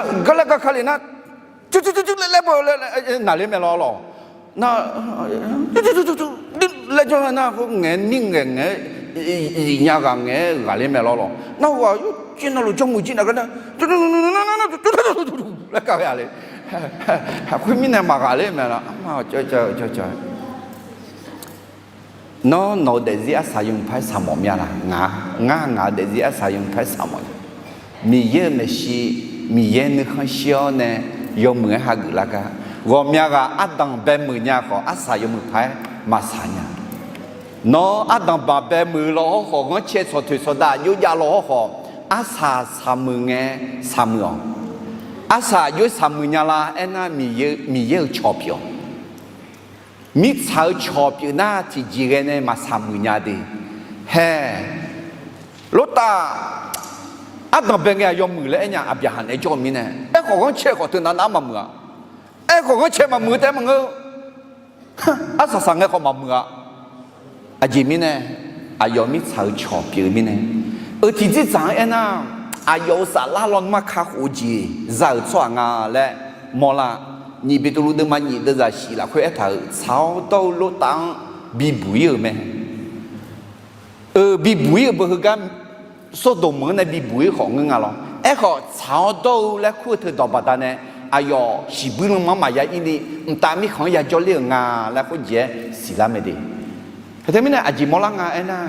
Nar garlaer garka le nar, cuccuccuccu laer laer baw laer naqler mae lawr lawq. Nar, cuccuccuccu laer jawr nar, khoer ngaeq-aer nir ngaeq ngaeq-aer iqnya ghaq ngaeq-aer ghaqler mae lawr lawq. Nar ghaq yawjir navluf jawrmuiq jir naq gar nar, laer kav ghae-a le. Khoermirnae maqghaqler mae lawr. Nawr, nawq-eu daefzir arsaq yawmuiq par-aer saqmawf mya laq? Ngar, ngar, ngaq-eu daefzir arsaq yawmuiq par-aer saqmawf nya. Miqyaer-euq maeqshi, Miqyaer nuikhanr shir-awr nae yawmuiq-aer hageuf lar gar. Ghawqmya ghaq ardanq bae meuq nya khawf, arsaq yawmuiq par-aer maqsaq nya. Nawr ardanqbae bae muiq-eu law hawrkhawf, ghanrcae tsawqtoeq tsawqdav aqjox jav law hawrkhawf, arsaq saqmuiq ngae saqmuiq-awq. Arsaq aqjox saqmuiq nya la aernar, Miqyaer-euq cawq pyeuf-awq. Mirtsaq-eu cawq pyeuf nar, tiqjeq ghae nae maqsaq muiq nya de. Hae, Lortav ardanqbae ngae aqyawf muiq laer aernya, Aqbyaqhaq naeq-aer jawr-eu mirnae. Aerkhawf ghanrcae khawf teunav nav maqmuiq-a. Aerkhawf ghanrcae maqmuiq-eu taef maqngeur. Arsaq saq ngae khawf maqmuiq-a. Aqjeq mirnae, aqyawf mirtsaq-eu cawq pyeuf-eu mirnae. Eu tiqjir dzaq-anr aernar, aqyawf-euq saflar lawnmr-anr kakhof-eu jeq za-euq tsawrhaq nga laer mawrlar. Nyiq Beqtuvluv deuvma nyiq deuvzaq shif lafkhoer aertaq-euq, tsaq-awr dawr-eu Lortav-anr bibuq-ir-euq mae. Eu, bibuq-ir-euq beu heugar, Sawrdoq meuq-anr nae bibuq-ir khawf ngeur nga lawr. Aerkhawf, tsaq-awr dawr-eu laer kur-eu teudawq baqdanae, aqyawf shiqbuir lanma-anr maqya ir ni, mqtav mirkhanq-anr yajawr ler-euq nga laer khoerjeq-aer siqlar mae de. Teumirnae aqjeq mawrlar nga aernar,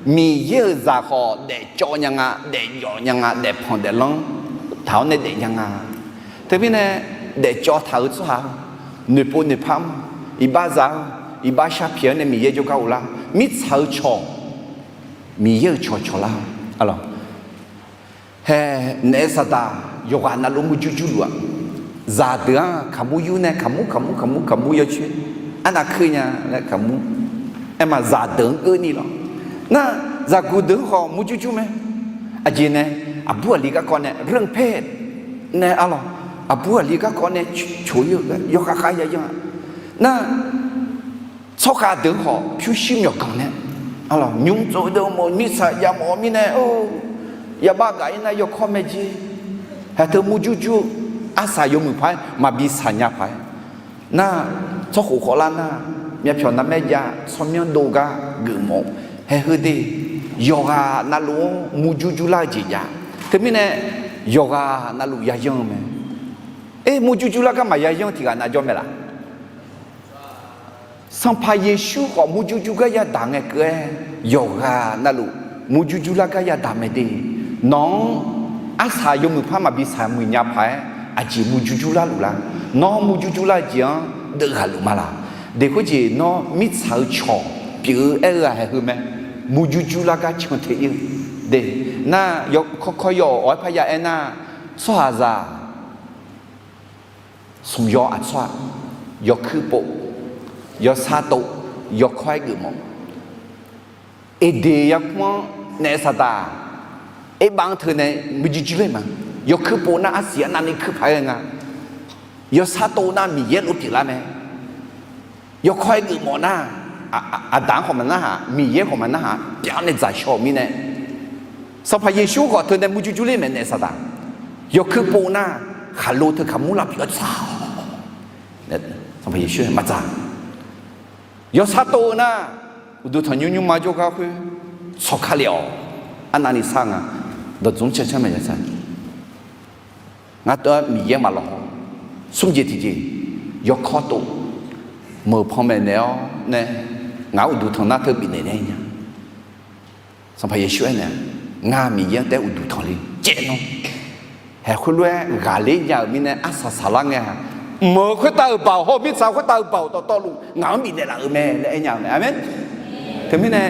Miqyaer-euq zaq khawf daefcawv nya nga, daefjawf nya nga, daefpanq daeflanr taq-awr nae daef nya nga. Teumirnae daefcawv taq-euq tsawrhaq-eu, noeqpov noeqpar-anr, iqbax za-eu, iqbax sharpyaeq-awr nae Miqyaer jawrgar uvlar. Mirtsaq-eu cawq, Miqyaer-euq cawq cawqlar-awq. Hae, naef saqdaq yawqghaq navluf murjur jurluf-aq, zaqdeuq-anr kaqmur yur nae kaqmur kaqmur kaqmur kaqmur yawcoer, arnav kuir nya laer kaqmur. Aerma zaqdeuq-anr keuvni lawr. Nar, zaqguq deuq-anr khawf murjur jur mae. Aqjeq nae, aqbur aqli garkawv nae เรื่องเพศ nae arlawq, aqbur aqli garkawv nae coq-ir-eu gar yawkhav khav yayan-a. Nar, tsawrkhav deuq-anr khawf pyurshuir myawqganq nae, arlawq, nymr tsov-eu deuq mawf mirtsaq yamawf-eu mirnae, yabav gaq-ir nar yawkawr mae jer. Haeq teu murjur jur-eu arsaq yawmuiq paq-aer maqbi saqnya paq-aer, nar, tsawrkhof khawvlar nar, myavpyawq narmaer jav tsawrmyanr dov gar geufmawf-eu. Haeq heu de, yawqghaq navluf-anr murjur jurlar-eu jeq jav. Teumirnae yawqghaq navluf yayan-eu mae. Aer, murjur jurlar gar maqyayan-eu tiq ghaq nav jawr mae laf? Sanqpaq Yeqsur khawf murjur jur gar yadaq ngae keuv-aer, yawqghaq navluf murjur jurlar gar yadaq mae de. Nawq-anr arsaq yawmuiq par maqbi saqmuiq nya paq-aer aqjeq murjur jurlar luf lar? Nawr murjur jurlar-eu jeq-anr deuvghaq luf ma laq? Deq khoerjeq nawr mirtsaq-eu cawq pyeuf-eu aer-eu ghaq haeq heu mae. Murjur jurlar gar cantae-ir-eu de. Nar, yawkawr kawr yaw-awq, awq-aer parya aernar, tsawrhaqzaq smq yaw aqtsawr-aq, yawkuir pov, yawsar tov, yawkawr-aer geufmawf. Eqdeq yarkmr-anr naef saqdaq, erbav-anr teu nae murjur jur ler ma. Yawkuir pov nar arsiq arnavni kuir paq-aer ghae nga. Yawsar tov nar Miqyaer lof pyeuflar mae. Yawkawr-aer geufmawf nar, aqdaq-anr khawf maqnarhaq, Miqyaer khawf maqnarhaq, pyaf-awr nae dzaqshawr-euq mirnae, Sanqpaq Yeqsur khawf teu nae murjur jur ler mae naef saqdaq. Yawkuir pov nar, khaqlo teu kaqmur lar pyeuf-awr tsaq-awq. Sanqpaq Yeqsur maqdzaq. Yawsar tov-eu nar, uqduq tanqnymr nymrma jawrgar khoer tsawq ka lef-awq. Arnavni sar nga. Dawqdzmr cancanr maeqya sar. Ngar tov-aer Miqyaer maqlawq haw. Smr jeq tiqjeq, yawkawr tov, meuq panmaeq naeq-awr nae, ngaq-anr uqduq tanq nar teu bifnaeq naeq nya. Sanqpaq Yeqsur aernaeq-a, ngar Miqyaer-anr taef-aer uqduq tanq le caev nawr. Haeq khoerlof-aer ghaqler nya-euq mirnae arsaq saqlar ngae-aq, mq-euq khoertav-euq baoq hawr-eu mirtsaq khoertav-euq baoq dawqtawvluf ngaq-anr bifnaeq laf-euq mae laer aer nya-eu mae. Aqmeq. Teumirnae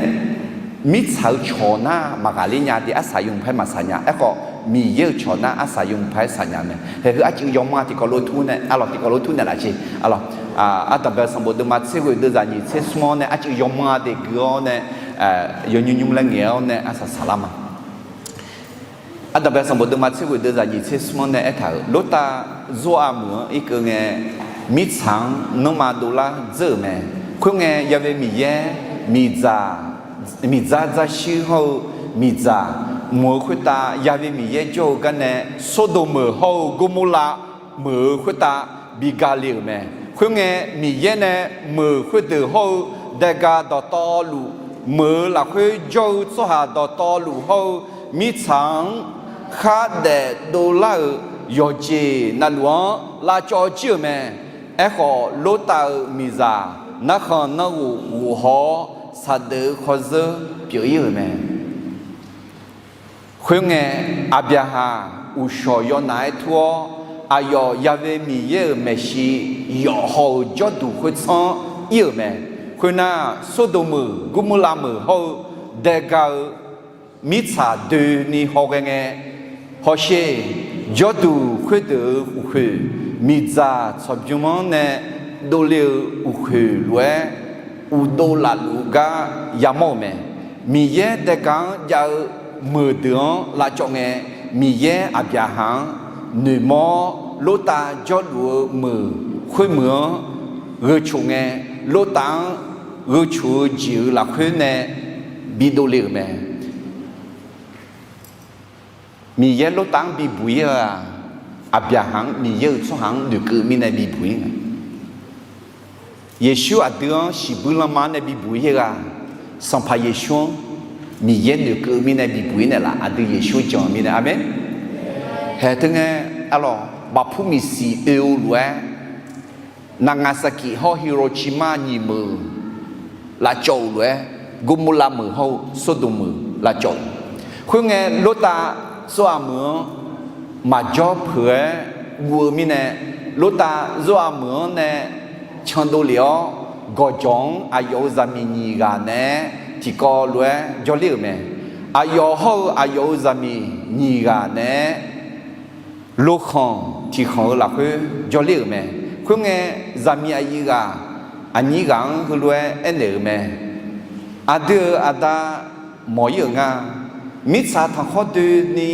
mirtsaq-eu cawq nar maqghaqler nya de, arsaq yawmuiq par maqsaq nya. Aerkhawf Miqyaer-euq cawq nar arsaq yawmuiq par-aer saqnya mae. Haeq heu arcuiv yawmanr tiqkawv lof tur nae, arlawq tiqkawv lof tur naeq laf sher. Arlawq, ardanqbae sanqbof deuvma tser ghoeq deuvzaq nyiq tser smr-anr nae arcuiv yawmanr de gui-awr nae, yawnymr nymr laer ngaeq-awr nae arsaq saqlar ma. Ardanqbae sanqbof deuvma tser ghoeq deuvzaq nyiq tser smr-anr nae aertaq-euq, Lortav Zorav meuq-anr irkeuv ngae, mirtsaq-anr nanrma dovlar dzeur-euq mae. Khoerngae, Ya've Miqyaer, miqdzaq, miqdzar dzarshuir hawr-eu miqdzaq, mq-euq khoertav Ya've Miqyaer jawr-eu garnae, Sordoq meuq hawr-eu Gormorlav meuq-euq khoertav bi ga le-euq mae. Khoerngae, Miqyaer nae meuq khoerdeuq hawr-eu daega dawqtawvluf, meuq-euq lafkhoer jawr-eu tsawrhaq dawqtawvluf hawr-eu mirtsaq-anr khardaef dovlar-euq yawqjeq navluf-anr lavcawv jir-euq mae. Aerkhawf, Lortav-euq miqzaq narkhan nanrghof ghof haw-awr, saqdeuf-eu khawrzeur pyeuf-ir-euq mae. Khoerngae, Aqbyaqhaq uqshawq yawnaf-aer tur-awr, aqyawf Ya've Miqyaer-euq maeqshi yawf haw-euq jawrduq khoertsanr-anr ir-euq mae. Khoernar, Sordoq meuq, Gurmurlav meuq hawr-eu daega-eu mirtsaq doeni hawghae ngae, hawsher, jawrduq khoerdeuq-euq uqkhoeq, miqdzaq tsawqbymr-anr nae dovle-eu uqkhoeq lof-aer, uqdov lafluf-eu gar yamawr-euq mae. Miqyaer daega-anr jav-eu meuqdeuq-anr lavcawv ngae, Miqyaer Aqbyaqhaq-anr noeqmawr-awr, Lortav jawrluf-eu meuq khoermeuq-anr gheu coq ngae, Lortav-anr gheu coq-eu jeq-euq lafkhoer nae bidov le-euq mae. Miqyaer Lortav-anr bibuq ir-eu-aq, Aqbyaqhaq-anr Miqyaer-euq tsawrhaq-anr noeqkeuv mirnae bibuq ir nga. Yeqsur aqdui-anr shiqbuir lanma-anr nae bibuq ir-eu-aq, Sanqpaq Yeqsur-anr Miqyaer noeqkeuv mirnae bibuq ir naeqlaf, aqdui Yeqsur-anr jan-eu mirnae. Aqmeq. Haeq teu ngae, arlawq, bafpur miqsiq oe-eu lof-aer, Nagasaki hawr Hiroshima nyiqmeuq lavcawv-euq lof-aer, Gurmurlav meuq hawr-eu Sordoq meuq lavcawv-euq. Khoerngae, Lortav zawrhaq meuq-anr maqjawr peuq-aer guv-eu mirnae, Lortav zawrhaq meuq-anr nae candov lef-awr, gawqjawq-anr aqyawf-euq zaqmiq nyiq ghaq naeq-aer tiqkawv lof-aer jawrler-euq mae. Aqyawf hawr-eu aqyawf-euq zaqmiq nyiq ghaq naeq-aer lokhanq tiqkhanq-eu lafkhoer jawrler-euq mae. Khoerngae, zaqmiq aqyuif ghaq aqnyir ghaq-anr heulof-aer aernaeq-euq mae. Aqdui-euq aqda mawq ir-euq nga. Mirtsaq tanqkhawr doeni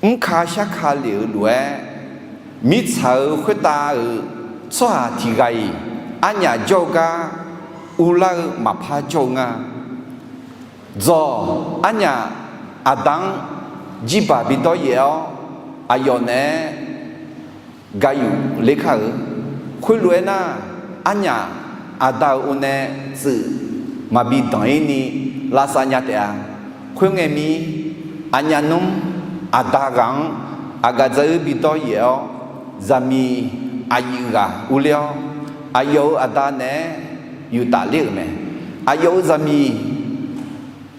mrka sharka lef-euq lof-aer, mirtsaq-euq khoertav-euq tsawrhaq tiq ghaq-iq arnyaf jawr-eu gar uvlar-eu maqpar jawr-eu nga. Dzawq, arnyaf aqda-anr jirbaq bidawr yaef-awr, aqyawf naeq-aer gayuf ler kar-eu. Khoerlof-aer nar, arnyaf aqda-euq o nae tsuif maqbi danq ir ni lavsav nya taef-a. Khoerngae mir, aqnyaf nmr aqda ghaq-anr aqgaf dzaruir bidawr yaef-awr, zaqmiq aqyuif ghaq urler-awr, aqyawf-euq aqda naeq-aer yuf taf ler-euq mae. Aqyawf-euq zaqmiq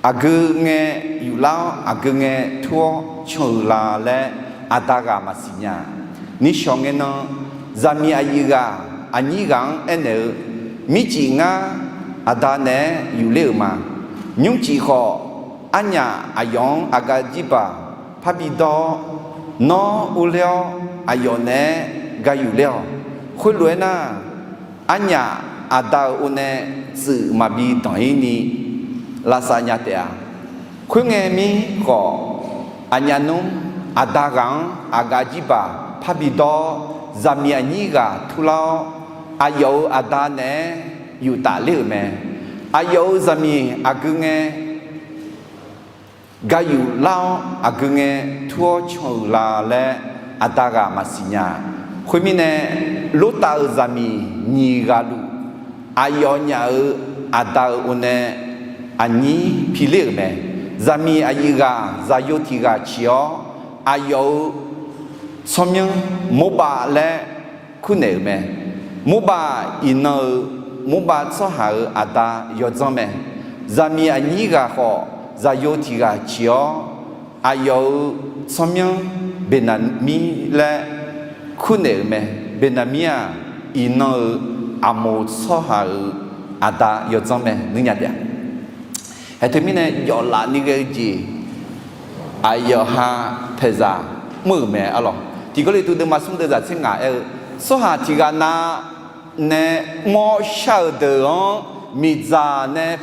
aqgeu ngae yuflar-awr, aqgeu ngae tur-awr can-euq la laer aqda ghaq maqsiq nya. Nishawq ngae nan, zaqmiq aqyuif ghaq aqnyir ghaq-anr aernaeq-eu, mircif ngar aqda naeq-aer yufler-euq ma. Nymrcif khawf, arnyaf aqyawf-anr aqgaf jirbaq parbi dawr-awr, nawr urler-awr aqyawf naeq-aer gayuf ler-awq. Khoerlof-aer nar, arnyaf aqda-euq o nae tsuif maqbi danq ir ni lavsav nya taef-a. Khoerngae mir khawf, aqnyaf nmr aqda ghaq-anr aqgaf jirbaq parbi dawr-awr, zaqmiq aqnyir ghaq turlar-awr, aqyawf-euq aqda naeq-aer yuf taf ler-euq mae. Aqyawf-euq zaqmiq aqgeu ngae gayuf lar-awr, aqgeu ngae tur-awr can-euq la laer aqda ghaq maqsiq nya. Khoermirnae, Lortav-euq zaqmiq nyiq ghaq luf, aqyawfnyaf-euq aqda-euq o nae aqnyir piler-euq mae. Zaqmiq aqyuif ghaq zaqyo tiq ghaq ciq-awr, aqyawf-euq tsawrmyanr Morbav laer kurnaeq-euq mae. Morbav iqnan-euq Morbav tsawrhaq-euq aqda yawdzanr mae. Zaqmiq aqnyir ghaq khawf, zaqyo tiq ghaq ciq-awr, aqyawf-euq tsawrmyanr Beqnaqmir laer kurnaeq-euq mae. Beqnaqmir-aq, iqnan-euq Aqmoq tsawrhaq-euq aqda yawdzanr mae, nuinya taef-a. Haeq teumirnae jawflaf ni ghae-eu jeq, aqyawf ha paeqzaq mr-euq mae arlawq. Tiq Gawrliqtu deuvma smr deuvzaq tser ngaq aer-eu, tsawrhaq tiq ghaq nav nae mr-awr shar-euq deuq-anr miqdzaq nae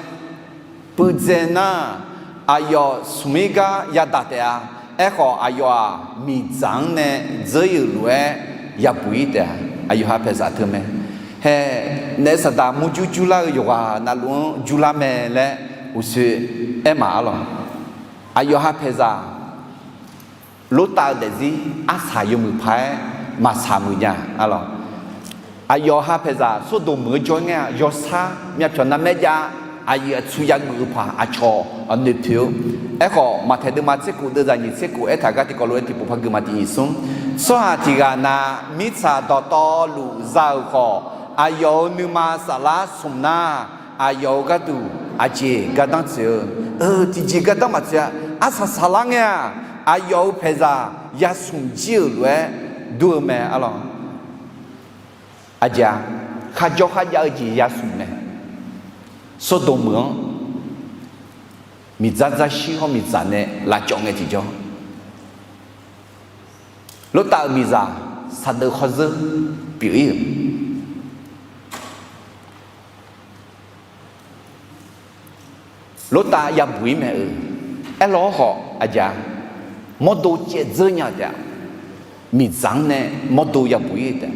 puivdzae nar, aqyawf smq ir gar yadaq taef-a. Aerkhawf, aqyawf-aq, miqdzaq-anr nae dzeur ir-euq lof-aer yabuq ir taef-a. Aqyawf ha paeqzaq teu mae. Hae, naef saqdaq murjur jurlar-eu yawqghaq navluf-anr jurlar mae laer uqshoe aer maq arlawq. Aqyawf ha paeqzaq Lortav-eu daefzir arsaq yawmuiq paq-aer maqsaq muiq nya arlawq. Aqyawf ha paeqzaq Sordoq meuq-eu jawr ngae-aq, yawsar myavpyawq navmaer jav, aqyuif aqtsu yageuf-eu paq aqcawq noeqpoeq-eu. Aerkhawf, Maqtaeq deuvma tser kof deuvzaq nyiq tser kof aertaq gar tiqkawv lof-aer tiqpov par gui ma tiq nyiq smr. Tsawrhaq tiq ghaq nav mirtsaq dawqtawvluf za-euq khawf, aqyawf-euq nuima saflar smq nar, aqyawf-euq gharduq aqjeq gardanr tsoeq-eu, eu, tiqjeq gardanr maqtsoeq-a. Arsaq saqlar ngae-aq, aqyawf-euq paeqzaq yasmq jir-euq lof-aer dur-eu mae arlawq. Aqjeq-a, kharjawr kharjav-eu jeq yasmq mae. Sordoq meuq-anr miqdzar dzarshir hawr miqdzaq nae lavcawv ngae tiqjawr, Lortav-euq miqzaq saqdeuq khawrzeur pyeuf-ir-euq Lortav yabuq-ir mae-euq. Aerlawr hawq aqjaq mawrdo caev dzeur nya-eu taef-a. Miqdzaq-anr nae mawrdo yabuq-ir-eu taef.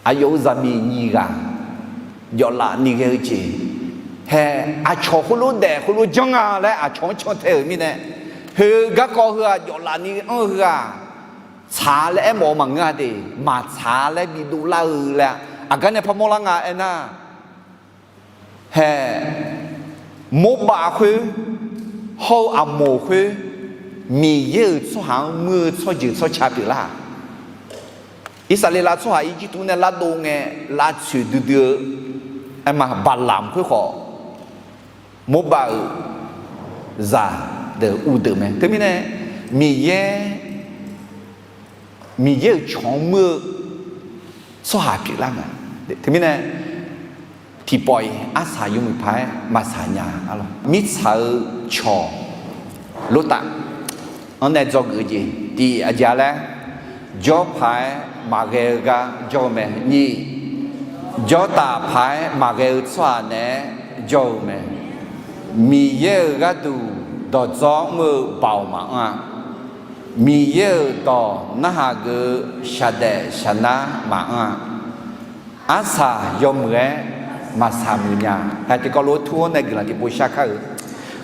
Aqyawf-euq zaqmiq nyiq ghaq jawflaf ni ghae-eu jeq hae, aqcawq khoerlof daef khoerlof janr nga laer aqcawq-anr cantae-euq mirnae, heu garkawv heu-aq jawflaf ni anr-eu heu-aq, tsaq laer aermawf-eu maqngeur-a de, maqtsaq laer bidov lar-eu laer aqgar nae parmawr lar nga aernar, hae, Morbav khoer hawr-eu Aqmoq khoer Miqyaer-euq tsawrhaq-anr muir-eu tsawrjeuq tsawrca pyeuflar-aq, Irsaqleqlav tsawrhaq Irjirtuv nae lardov ngae lavtsoeq duidui-eu aerma Baqlamq khoer khawf Morbav-euq zaqdeuq uvdeuq mae. Teumirnae Miqyaer Miqyaer-euq cawq-anr muir-eu tsawrhaq pyeuflar mae. Teumirnae tiqpawf-iq arsaq yawmuiq paq-aer maqsaq nya-a lawq. Mirtsaq-eu cawq Lortav-anr nae dzawgeuf-eu jeq tiq aqjeq laer, jawr paq-aer maqghae-eu gar jawr-eu mae. Nyiq, jawrtaf paq-aer maqghae-eu tsawrhaq naeq-aer jawr-eu mae. Miqyaer-euq gharduq dawqdzawr mr-eu baoq maqanr-a. Miqyaer-euq dawq narhaq geuf-eu shaqdaef shaqnar maqanr-a. Arsaq yawmuiq-aer maqsaq muiq nya-a. Hae tiqkawv lof-aer tur-awr nae guiqlanq tiqpov shar kar-euq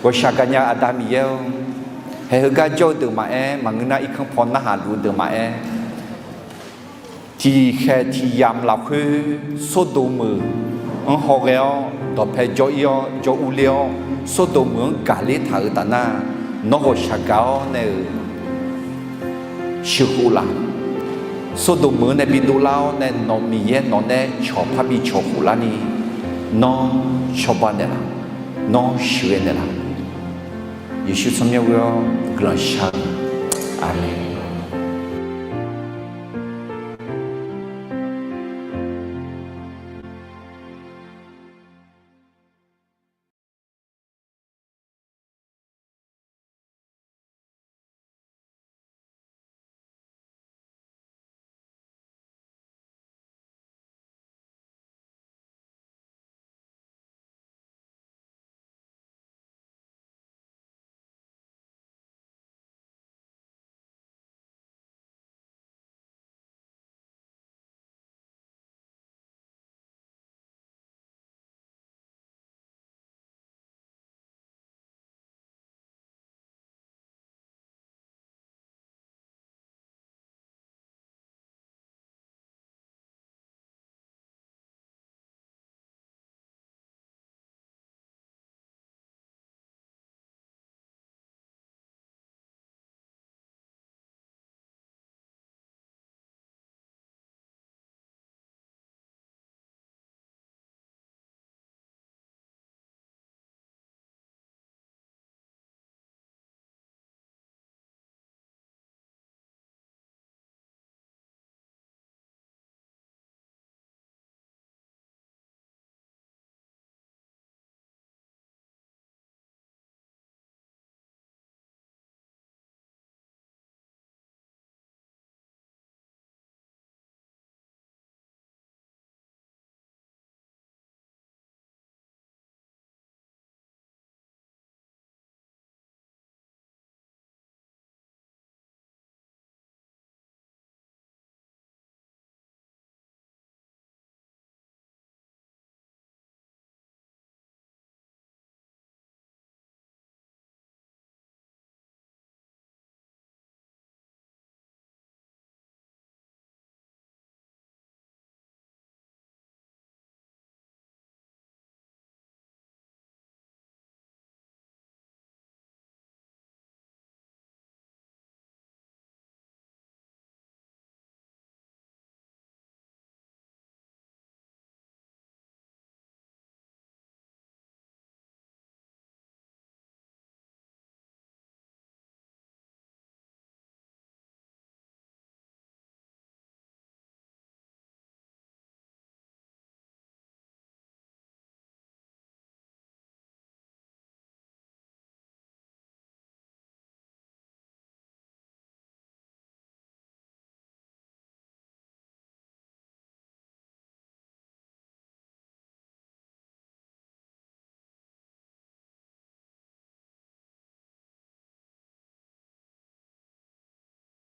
ghawqshaq gaqnya-eu Aqda Miqyaer-or, hae heugar jawr-eu deuq maqaer, maqngeur nar irkanr paw narhaq luf-eu deuq maqaer, tiqkhaeq tiqyamq lafkhoer Sordoq meuq-anr hawghae-awr dawqpae jawr-ir-awr jawr urler-awr, Sordoq meuq-anr gaqler taq-euq taf nar, nawr ghawqshaq gaq-awr nae-euq sheuqkhof laf. Sordoq meuq-anr nae bidov lar-awr nae nawq Miqyaer nawq nae cawq parbi cawq khof larni, nawr cawba naeqlaf, nawr sheuqghae naeqlaf. Yeqsur tsawrmyanr ghoe-awr guiqlanq shar-eu. Aqmeq.